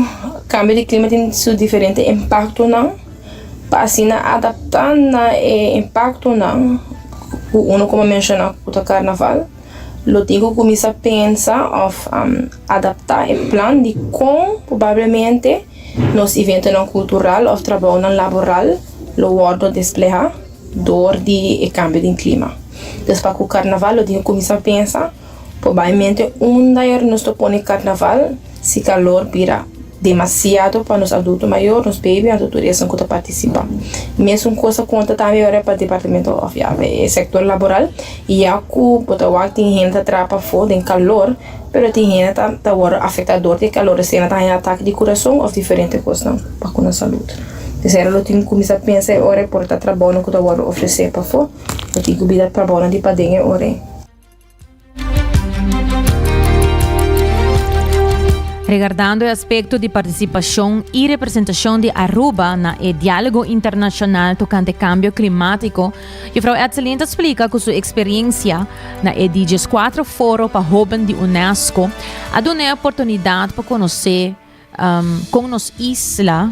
S20: kambio di klima tin su diferente impaktonan, pa asina adaptá na e impaktonan ku uno komo menshoná ku ta karnaval, lo tin ku kuminsá pensa òf adaptá e plan di kon probablemente nos eventonan kultural òf trabounan laboral lo wòrdu despleha dor di e kambio den klima. Dus pa ku karnaval lo tin ku kuminsá pensa probablemente unda er nos ta pone karnaval si kalor bira demasiado pa nos adulto mayor, nos baby anto tur esun ku ta partisipá. Mesun kos a konta tambe ora pa departamento òf ya e sektor laboral ya ku bo ta wak tin hende ta traha pafó den kalor pero tin hende ta ta wòrdu afektá dor di e kalor esei nan ta haña atake di kurason òf diferente kosnan pa ku nan salud. Esei lo tin ku kuminsá pensa e ora e por ta trabounan ku ta wòrdu ofresé pafó lo tin ku bira trabounan di paden e ora ei.
S7: Regardando e aspecto di participacion y representacion di Aruba na e dialogo internacional tocante cambio climatico, Juffrouw Etselin ta splica cu su experiencia na e di diescuatro foro pa hoben di UNESCO a duna e oportunidad pa conoce con nos isla.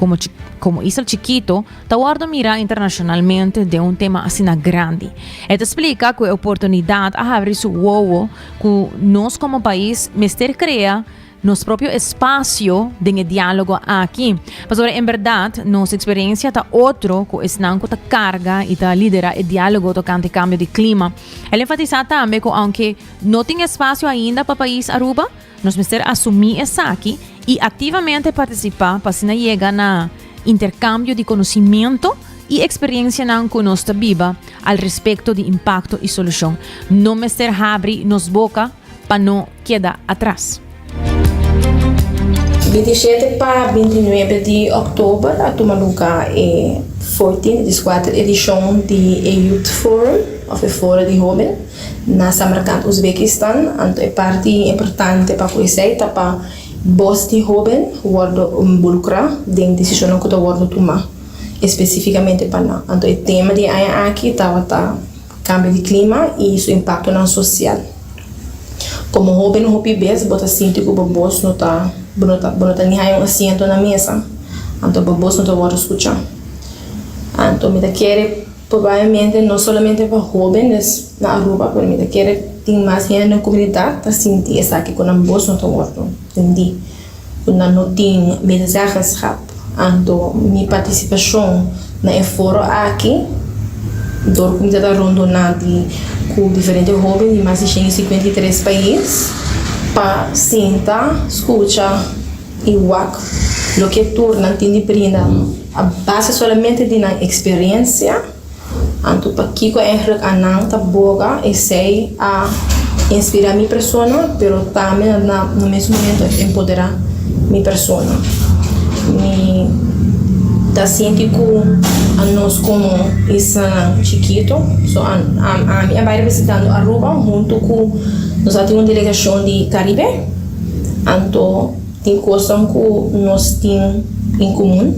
S7: como como isla chikito ta wordo mira internacionalmente den un tema asina grandi. E ta splica cu e oportunidad a habri su wowo cu nos como pais mester crea nos propio espacio den e dialogo aki. Pasobra en berdad nos experiencia ta otro cu esnan cu ta carga y ta lidera e dialogo tocante cambio di clima. El enfatisa tambe cu aunke no tin espacio ainda pa pais Aruba, nos mester asumi esaki y activamente participa pa asina yega na intercambio di conocimiento y experiencianan cu nos ta biba al respecto di impacto y solucion. No mester habri nos boca pa no keda atras.
S20: 27 pa 29 di òktober a tuma lugá e 14, dieskuater edishon di e Youth Forum òf e Foro di Hóben na Samarkand, Uzbekistan. Anto e parti importante pa ku esei ta pa bos di hóben wòrdu involukrá den desishonnan ku ta wòrdu tumá espesífikamente pa nan. Anto e tema di e aña aki tabata. Kambio di klima i su impaktonan sosial. Komo hóben hopi bes bo ta sinti ku bo bos no ta bo no ta bo no ta ni haña un asiento na mesa, anto bo bos no ta wòrdu skuchá. Anto mi ta kere probablemente no solamente pa hóbendes na Aruba pero mi ta kere tin mas hende na komunidat ta sinti esaki ku nan bos no ta wòrdu tendí. ku nan no tin medezeggenschap. Anto mi partisipashon na e foro aki, dor ku mi ta ta rondoná di ku diferente hóben di mas di 153 pais, pa sinta, skucha i wak loke tur nan tin di brinda a base solamente di nan eksperensia. Anto pakiko eigenlijk anan ta boga esei a inspira mi persona pero tambe na na mes momento a empodera mi persona. Mi ta sinti ku anos komo islanan chikito so ami a bai representando Aruba hunto ku nos a tin un delegashon di Caribe anto Tin kosnan ku nos tin en komun,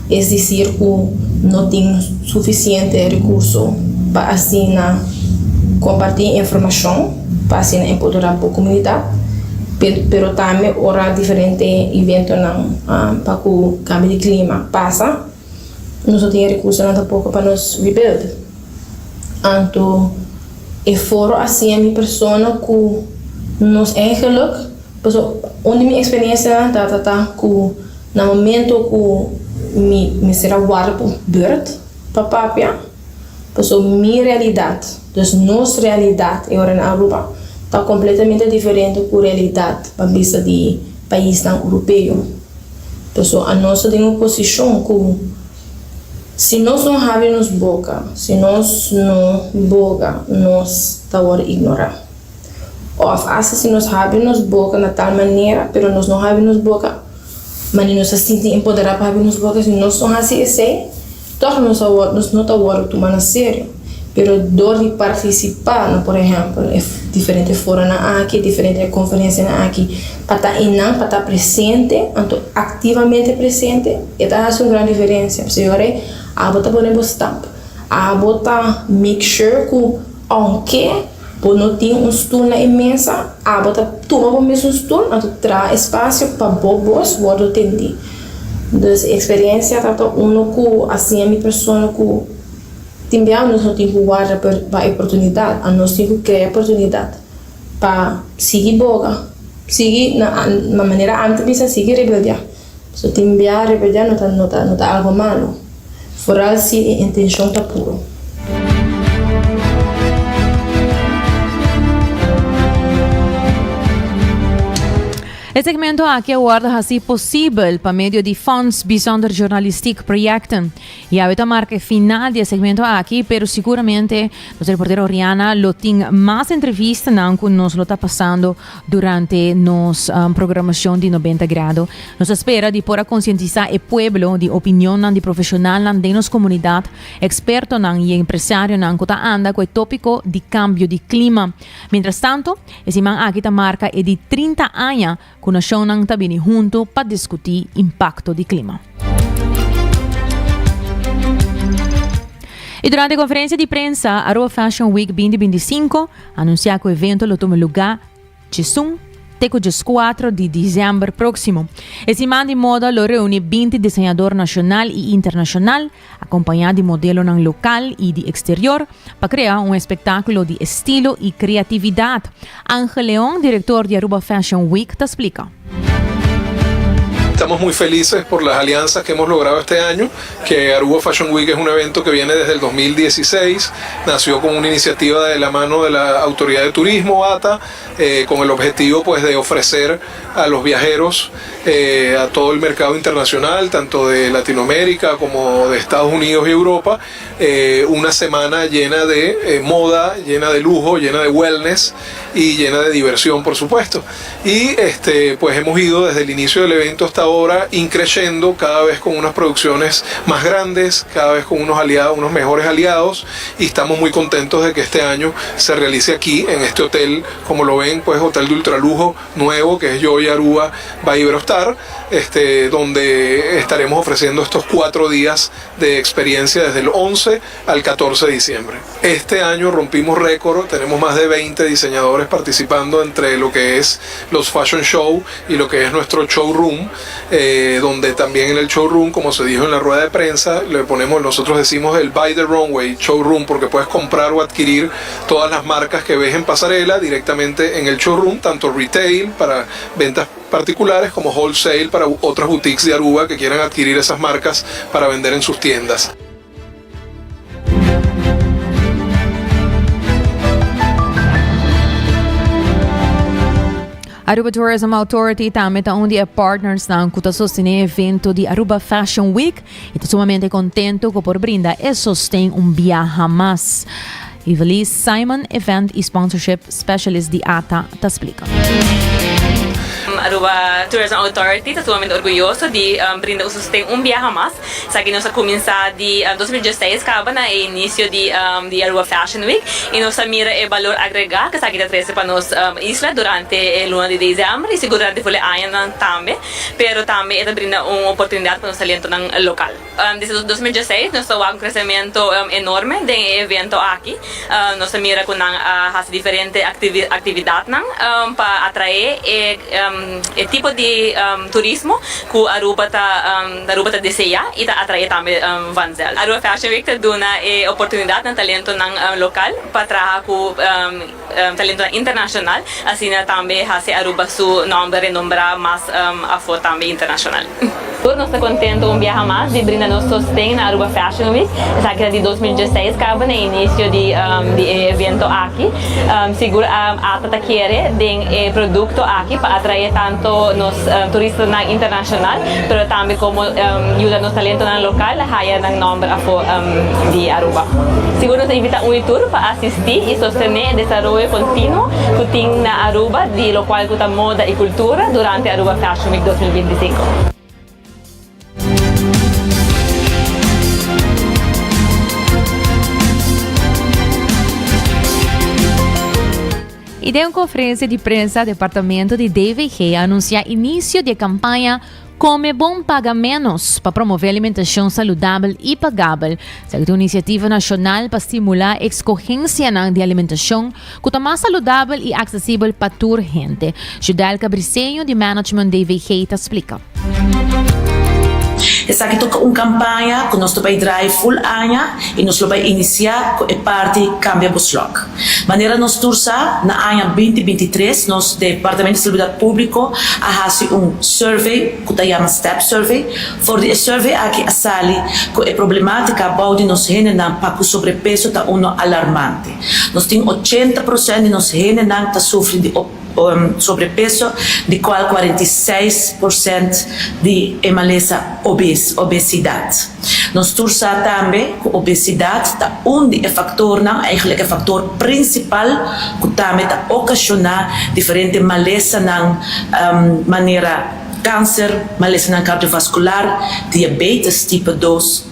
S20: es desir ku no tin sufisiente rekurso pa asina kompartí informashon, pa asina empoderá bo komunidat, pero tambe ora diferente eventonan pa ku kambio di klima pasa, nos no tin e rekursonan tampoko pa nos rebuild. Anto e foro a siña mi persona ku nos eigenlijk. Paso un di mi experiencianan tabata ta cu na momento cu mi mester a warda pa un beurt pa papia, paso mi realidad, dus nos realidad e ora na Aruba ta completamente diferente cu realidad pa bista di paisnan Europeo. Paso anos ta den un posicion cu si nos no habri nos boca, si nos no boga, nos ta worde ignora. Òf asta si nos habri nos boka na tal manera, pero nos no habri nos boka manera nos ta sinti empoderá pa habri nos boka, si nos no hasi esei, tòg nos a wòrdu, nos no ta wòrdu tuma na serio. Pero dor di partisipá na, por ehèmpel, e diferente foronan aki, e diferente konferensianan aki, pa ta einan, pa ta presente, anto aktivamente presente, e ta hasi un gran diferensia. Pasobra ora ei abo ta pone bo stamp, abo ta make sure ku ounke. Bo no tin un stul na e mesa, abo ta tuma bo mesun stul anto traha espasio pa bo bos wordo tendí. Dus e experiencia ta ta uno cu a siña mi persona cu tin bia nos no tin cu warda pa e oportunidad, anos tin cu crea oportunidad pa sigui boga, sigui na manera ami ta bisa sigui rebeldia. So tin bia rebeldia no ta no ta no ta algo malo, foral si e intencion ta puro.
S7: E segmento aki a wòrdu hasí posibel pa medio di Fonds Bijzonder Journalistiek Projecten. Y awe ta marca e final di e segmento aki, pero siguramente nos reportero Oriana lo tin mas entrevistanan cu nos lo ta pasando durante nos um, programacion di 90 grado. Nos ta spera di por a concientisa e pueblo di opinionnan di profesionalnan den nos comunidad, expertonan y empresarionan cu ta anda cu e topico di cambio di clima. Mientras tanto, e siman aki ta marca e di 30 aña Ku nashonnan ta bini huntu pa diskutí impakto di klima. I durante konferensia di prensa, Aruba Fashion Week 2025 anunsiá ku evento lo tuma lugá djesun. te cu 14 di december proximo. E siman di moda lo reuni 20 diseñador nacional y internacional, acompaña di modelonan local y di exterior, pa crea un espectaculo di estilo y creatividad. Angel Leon, director di Aruba Fashion Week, ta splica.
S21: Estamos muy felices por las alianzas que hemos logrado este año, que Aruba Fashion Week es un evento que viene desde el 2016, nació como una iniciativa de la mano de la Autoridad de Turismo, ATA, eh, con el objetivo pues, de ofrecer a los viajeros, eh, a todo el mercado internacional, tanto de Latinoamérica como de Estados Unidos y Europa, eh, una semana llena de moda, llena de lujo, llena de wellness y llena de diversión, por supuesto. Y este, pues hemos ido desde el inicio del evento hasta ahora increciendo cada vez con unas producciones más grandes, cada vez con unos aliados, unos mejores aliados y estamos muy contentos de que este año se realice aquí en este hotel, como lo ven, pues hotel de ultralujo nuevo que es Joy Aruba by Iberostar, este, donde estaremos ofreciendo estos cuatro días de experiencia desde el 11 al 14 de diciembre. Este año rompimos récord, tenemos más de 20 diseñadores participando entre lo que es los fashion show y lo que es nuestro showroom, eh, donde también en el showroom, como se dijo en la rueda de prensa, le ponemos, nosotros decimos el Buy the Runway Showroom, porque puedes comprar o adquirir todas las marcas que ves en pasarela directamente en el showroom, tanto retail para ventas particulares como wholesale para otras boutiques de Aruba que quieran adquirir esas marcas para vender en sus tiendas.
S7: Aruba Tourism Authority tambe ta un di e partnersnan cu ta sostene e evento di Aruba Fashion Week y ta sumamente contento cu por brinda e sosten un biaha mas. Ivelisse Simon, Event y Sponsorship Specialist di ata, ta splica.
S22: Aruba Tourism Authority ta sumamente orguyoso di brinda un sosten un biaha mas. Esaki nos a cuminsa di 2016 caba na e inicio di di Aruba Fashion Week y nos a mira e balor agrega cu esaki ta trece pa nos isla durante e luna di december y sigur durante ful e añanan tambe, pero tambe e ta brinda un oportunidad pa nos talentonan local. Desde 2016 nos ta wak un crecemento enorme den e evento aki. Nos ta mira cu nan a haci diferente actividadnan pa atrae e e tipo di turismo cu Aruba ta Aruba ta desea y ta atrae tambe vanzelf. Aruba Fashion Week ta duna e oportunidad na talentonan local pa traha cu talentonan internacional, asina tambe haci Aruba su nomber renombra mas afo tambe internacional. Tur nos ta contento un biaha mas di brinda nos sosten na Aruba Fashion Week. Esaki ta di 2016 caba na e inicio di di e evento aki. Sigur ata ta kere den e producto aki pa atrae tanto nos turistanan internacional pero tambe como yuda nos talentonan local haya nan nomber afo di Aruba. Sigur nos ta invita un y tur pa asisti y sostene e desaroyo continuo cu tin na Aruba di locual cu ta moda y cultura durante Aruba Fashion Week 2025.
S7: Y den un conferencia di prensa, Departamento di DVG a anuncia inicio di e campaña Come Bon Paga Menos pa promove alimentacion saludabel y pagabel. Esaki ta un iniciativa nacional pa stimula escogencianan di alimentacion cu ta mas saludabel y accesibel pa tur hende. Judelka Briceño di Management DVG ta splica.
S23: Esaki ta un campaña cu nos ta bay draai full aña y nos lo bay inicia cu e parti Cambia bo Slok. Manera nos tur sa, na aña binti 23 nos Departamento di Salubridad Publico a haci un survey cu ta yama Step Survey. For di e survey aki a sali cu e problematica bou di nos hendenan pa cu sobrepeso ta uno alarmante. Nos tin ochenta procent di nos hendenan ta sufri di sobrepeso, di cual 46% di e malesa obes, obesidad. Nos tur sa tambe cu obesidad ta un di e factornan, eigenlijk e factor principal, cu tambe ta ocasiona diferente malesanan manera cancer, malesanan cardiovascular, diabetes tipo dos,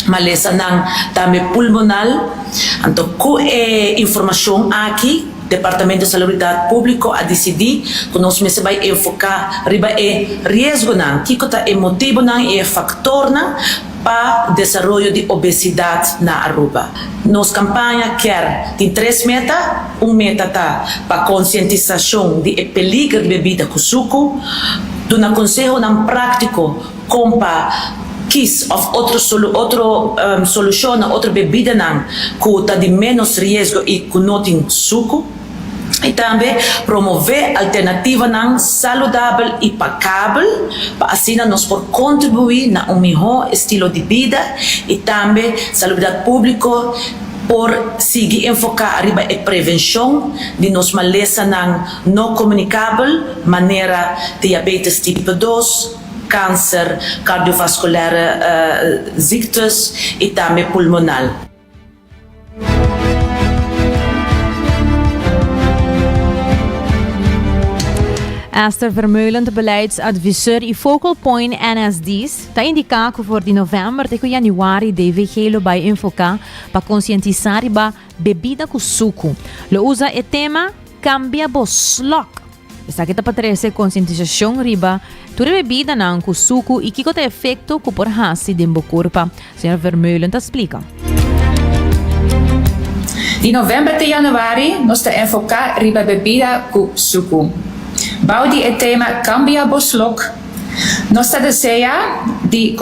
S23: malesanan tambe pulmonal. Anto cu e informacion aki Departamento di Salubridad Publico a dicidi cu nos mester bay enfoca riba e riesgonan, kico ta e motibonan y e factornan. pa desaroyo di obesidad na Aruba. Nos campaña kier tin tres meta, un meta ta pa concientisacion di e peliger di bebida cu sucu, duna consehonan practico con pa kies of otro otro solucionnan, otro bebidanan cu ta di menos riesgo y cu no tin sucu. I tambe promové alternativanan saludabel i pakabel pa asina nos por kontribuí na un mihó estilo di bida i tambe salubridat públiko por sigui enfoká riba e prevenshon di nos malesanan no komunikabel manera diabetes tipo dos, kanser, kardiovaskulare ziektes i tambe pulmonal.
S7: Esther Vermeulen, beleidsadviseur y focal point NSD's, ta indica cu for di november te cu januari DVG lo bay enfoca pa concientisa riba bebida cu sucu. Lo usa e tema Cambia bo slok. Esaki ta pa trese konsientisashon riba tur e bebidanan ku suku i kiko ta e efekto ku por hasi den bo kurpa, señor Vermeulen ta splika.
S1: Di novèmber te yanüari nos ta enfoká riba bebida ku suku. Bou di e tema Kambia bo slok, nos ta desea di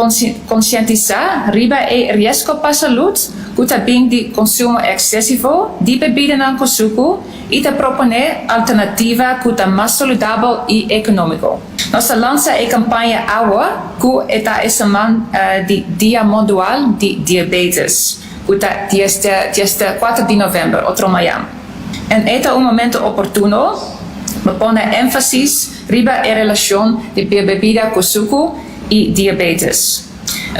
S1: konsientisá riba e riesgo pa salud ku ta bin di konsumo eksesivo di bebidanan ku suku, i ta proponé alternativa ku ta mas saludabel i ekonómiko. Nos ta lansa e kampaña awo ku e ta e siman di Dia Mondual di Diabetes, ku ta dieskuater di novèmber, otro mayan. En e ta un momento oportuno pa pone énfasis riba e relashon di bebida ku suku i diabetes.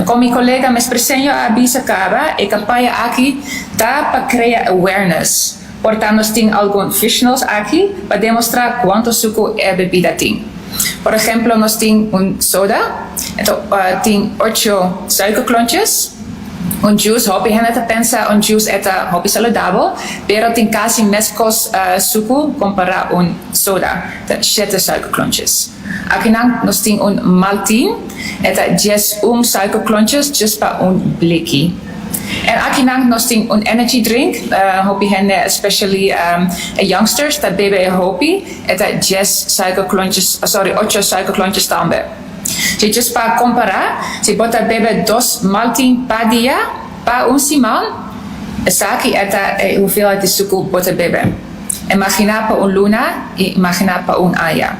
S1: Kon mi kolega mes preseño a bisa kaba, e kampaña aki ta pa krea awareness. Por ta nos tin algun visuals aki pa demostra cuanto sucu e bebida tin. Por ejemplo nos tin un soda, ento tin ocho suikerklontjes, un juice, hopi hende ta pensa un juice e ta hopi saludabel, pero tin casi mescos sucu compara un soda, ta shete suikerklontjes. Akinan nos tin un maltin, e ta 11 suikerklontjes just pa un bliki. En akinan nos tin un energy drink, hopi hende especially e youngsters ta bebe e hopi, e ta dies suikerklontjes, sorry ocho suikerklontjes tambe. Si just pa compara, si bo ta bebe dos maltin pa dia pa un siman, esaki e ta e hoeveelheid di suku bo ta bebe. Imagina pa un luna y imagina pa un aña.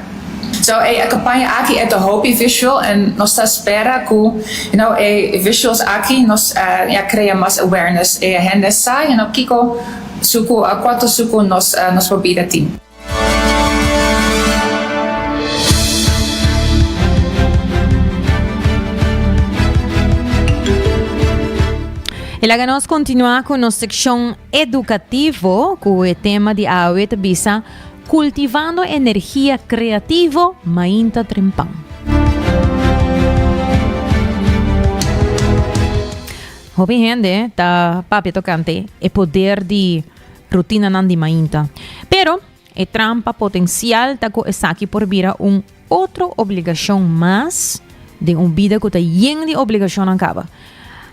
S1: So e campaña aki e ta hopi visual en nos ta spera cu you know e visuals aki nos ya crea mas awareness e hende sa you know kico sucu cuanto sucu nos nos bebida tin.
S7: Y laga nos continua cu nos seccion educativo cu e tema di awe ta bisa Kultivando energia kreativo mainta trempan. Hopi hende ta papia tokante e poder di rutinanan di mainta. Pero e trampa potensial ta ku esaki por bira un otro obligashon mas den un bida ku ta yen di obligashonnan kaba.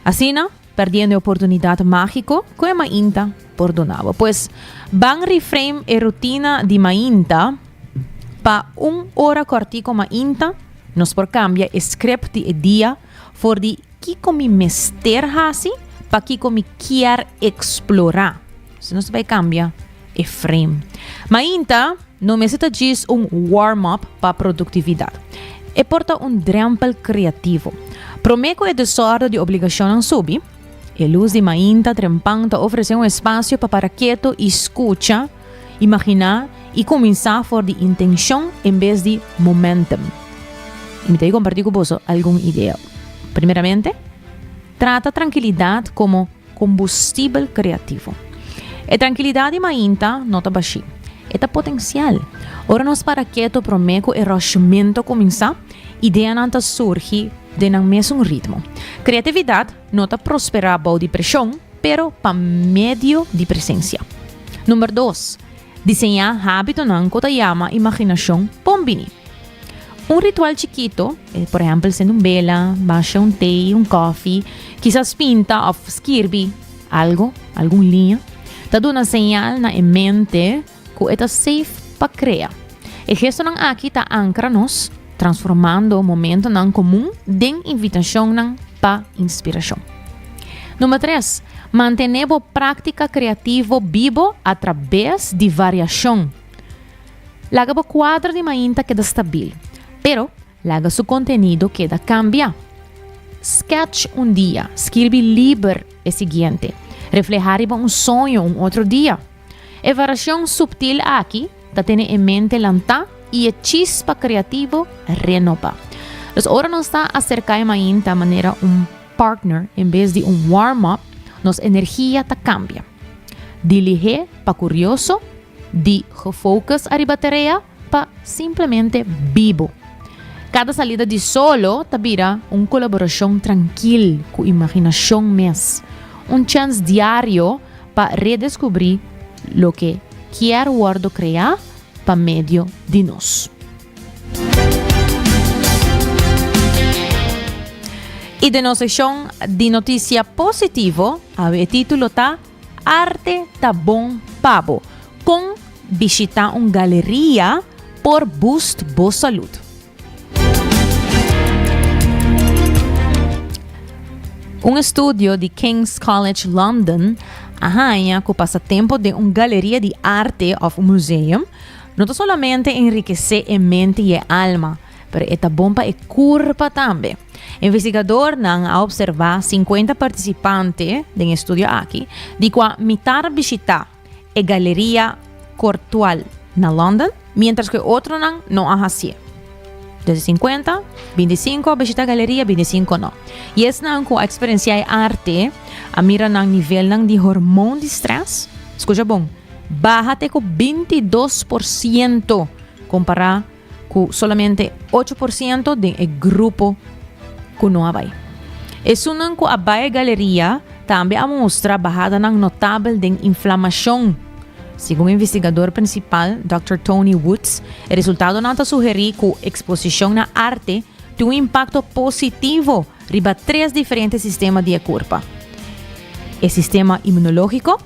S7: Asina, Perdiendo e oportunidat mágiko ku e mainta por duna bo. Pues, ban reframe e rutina di mainta pa un ora kòrtiku mainta nos por kambia e script di e dia for di kiko mi mester hasi pa kiko mi kier eksplorá. Si nos bai kambia e frame. Mainta no mester ta djis un warm-up pa produktividat. E por ta un drèmpel kreativo. Promé ku e desòrdu di obligashonnan subi, e lus di mainta trempan ta ofresé un espasio pa para ketu i skucha, imaginá i kuminsá for di intenshon en bes di momentum. I mi ta kompartí ku boso algun idea. Primeramente, trata trankilidat komo Kombustibel kreativo. E trankilidat di mainta no ta bashí. E ta potensial. Ora nos para keto promé ku e rushmento kuminsá, ideanan ta surgi den nan mesun ritmo. Kreatividat no ta prosperá bou di preshon, pero pa medio di presensia. Number dos, diseñá hábitonan ku ta yama imaginashon bon bini. Un ritual chikito, por ehempel sende un bela, basha un te, un koffie, kisas pinta of skirbi algo, algun liña, ta duna señal na e mente ku e ta safe pa krea. E gestonan aki ta ankra nos, transformando momentonan komun den invitashonnan pa inspirashon. Number tres, mantené bo práktika kreativo bibo atrabes di variashon. Laga bo kuadro di mainta keda stabil, pero laga su kontenido keda kambia. Sketch un dia, skirbi liber e siguiente, reflehá riba un soño un otro dia. E variashon subtil aki ta tene e mente lantá i e chispa kreativo renobá. Dus ora nos ta aserká e mainta manera un partner en bes di un warm-up, nos energia ta kambia. Di lihé pa kurioso, di gefocus ariba tarea pa simplemente bibo. Kada salida di solo ta bira un kolaborashon trankil ku imaginashon mes, un chèns diario pa redescubri loke kier wordo crea pa medio di nos. Y den nos seccion di noticia positivo, awe e titulo ta Arte ta bon pa bo, con bishita un galeria por boost bo salud. Un estudio di King's College London a haña ku pasa tempu den un galeria di arte òf un museum no ta solamente enrikesé e mente i e alma, pero e ta bon pa e kurpa tambe. Investigadornan a opservá sinkuenta partisipante den e estudio aki, di kua mitar a bishitá e Galeria Courtauld na London, mientras ku e otronan no a hasié. Desde 50, 25 a bishita galeria, 25 no. I esnan ku a eksperensiá e arte a mira nan nivelnan di hormon di strès, skucha bon, baha te ku 22% kompará ku solamente 8% den e grupo ku no a bai. Esunnan ku a bai e galeria tambe a mustra bahadanan notabel den inflamashon. Segun investigador prinsipal Dòkter Tony Woods, e resultadonan ta sugerí ku eksposishon na arte tin un impakto positivo riba tres diferente sistema di e kurpa, e sistema imunológiko,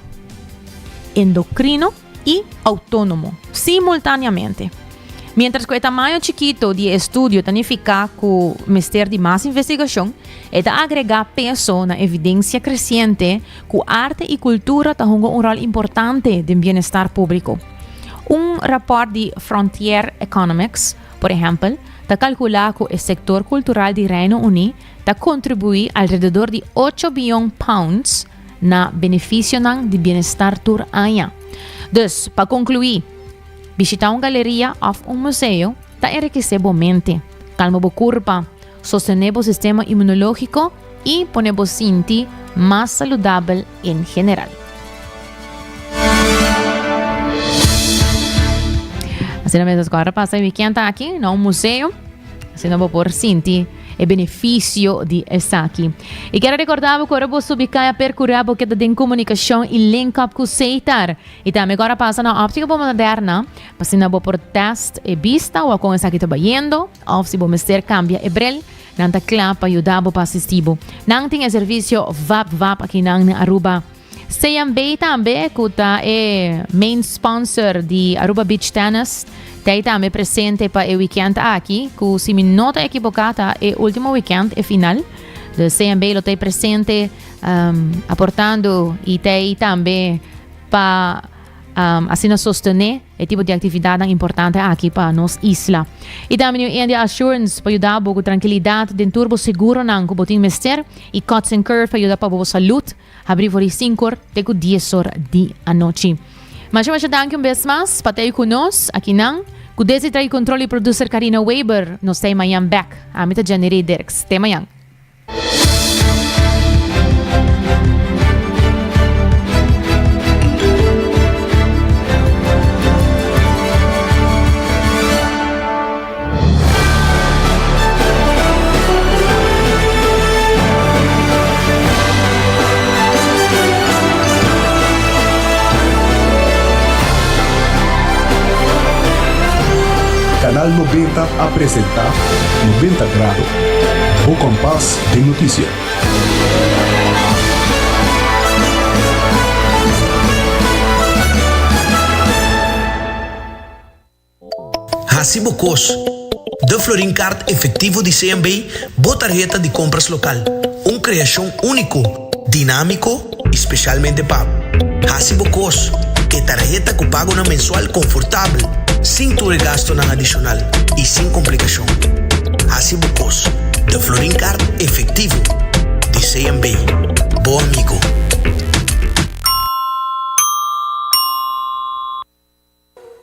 S7: endokrino i outónomo, simultáneamente. Miéntras ku e tamaño chikito di e estudio ta nifiká ku mester di mas investigashon, e ta agregá peso na evidensia kresiente ku arte i kultura ta hunga un ròl importante den bienestar públiko. Un rapòrt di Frontier Economics, por ehèmpel, ta kalkulá ku e sektor kultural di Reino Uní ta kontribuí alrededor di ocho bion pounds na benefisionan di bienestar tur aña. Dus, pa konkluí, bishitá un galeria òf un museo ta enrikesé bo mente, kalma bo kurpa, sostené bo sistema inmunológiko i pone bo sinti mas saludabel en general. Asina mes nos a pasa e weekend aki na un museo. Asina bo por sinti e beneficio di esaki. Y quiero recordar bo ora bo subi caya percura bo keda den comunicacion y link up cu Seitar. Y tambe ora pasa na Optica Bo Moderna, pa asina bo por test e bista o con esaki ta bayendo, of si bo mester cambia e bril, nan ta cla pa yuda bo pa asisti bo. Nan tin e servicio Vap Vap aki nan na Aruba. CMB tambe cu ta e main sponsor di Aruba Beach Tennis ta tambe presente pa e weekend aki cu si mi no ta equivoca ta e ultimo weekend e final. De CMB lo ta presente um, aportando y ta tambe pa um, asina sostene e tipo di actividadnan importante aki pa nos isla. Y tambe New India Assurance pa yuda bo cu tranquilidad den tur bo seguronan cu bo tin mester y Cuts and Curve pa yuda pa bo salud. Habri for di sinkor te ku diesor di anochi. Masha masha danki un bes mas pa ta ku nos akinan. Ku desi trai kontrol i producer Karina Weber. Nos ta mañan bek. Ami ta Jenny Dirks. Te mañan.
S4: Canal 90. 90 a presenta 90 Grado, bo kompas den notisia.
S5: Hasi bo kos. De Florin Card Efectivo di CMB, bo tarheta di compras local. Un creacion unico, dinamico y specialmente pa bo. Hasi bo kos. E tarheta cu pagonan mensual confortabel, sin tur e gastonan adicional y sin complicacion. Hasi bo kos. De Florin Card Efectivo di CMB. Bo amigo.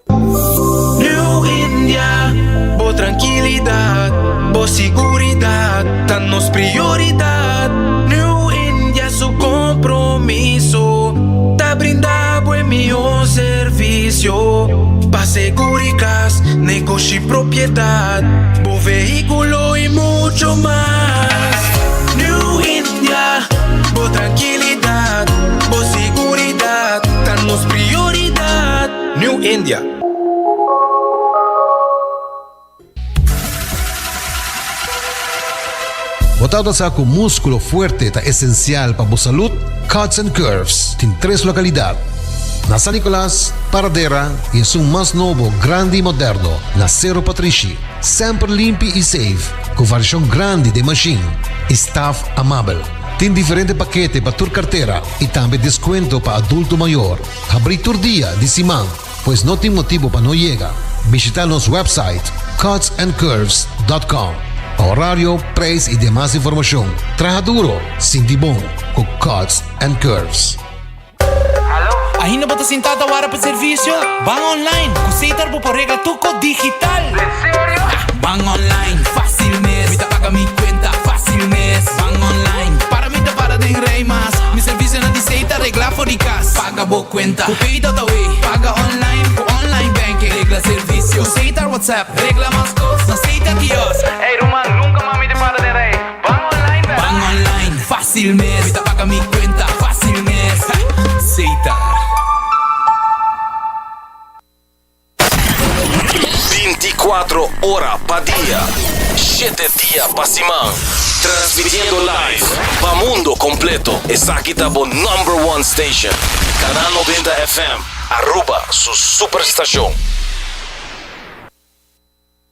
S6: New India, bo trankilidat, bo siguridat ta nos prioridat. New India su kompromiso ta brinda bo e mihó servisio pa seguri kas, negoshi, propiedat, bo vehíkulo i mucho mas. New India, bo trankilidat, bo siguridat ta nos prioridat. New India.
S24: Bo tabata sa ku múskulo fuerte ta esensial pa bo salud? Cuts and Curves tin tres lokalidat, na San Nicolas, Paradera i esun mas nobo, grandi i moderno, na Sero Patrishi. Semper limpi i safe, ku variashon grandi den mashin i staf amabel. Tin diferente pakete pa tur kartera i tambe deskuento pa adulto mayor. Habrí tur dia di siman, pues no tin motibu pa no yega. Bishita nos website cutsandcurves.com pa horario, prijs y demas informacion. Traha duro, sinti bon cu Cuts and Curves.
S25: Ainda bo ta sinta ta wara pa servicio? Ban online! Cu Setar bo por regla tur cos digital! Ban online, facil mes! Mi ta paga mi cuenta, facil mes! Ban online, para mi ta para den rij mas! Mi servicionan di Setar regla for di cas! Paga bo cuenta cu Pay.awe! Paga online cu online banking! Regla servicio cu Setar WhatsApp! Regla mas cos na Setar kiosk! Ey ruman, nunca mas mi ta para den rij! Ban online bel! Ban online, facil mes! Mi ta paga mi cuenta, facil mes! Setar.
S26: 24 ora pa dia, shete dia pa siman. Transmitiendo live pa mundo completo. Esaki ta bo number one station. Canal 90 FM, Aruba su superstacion.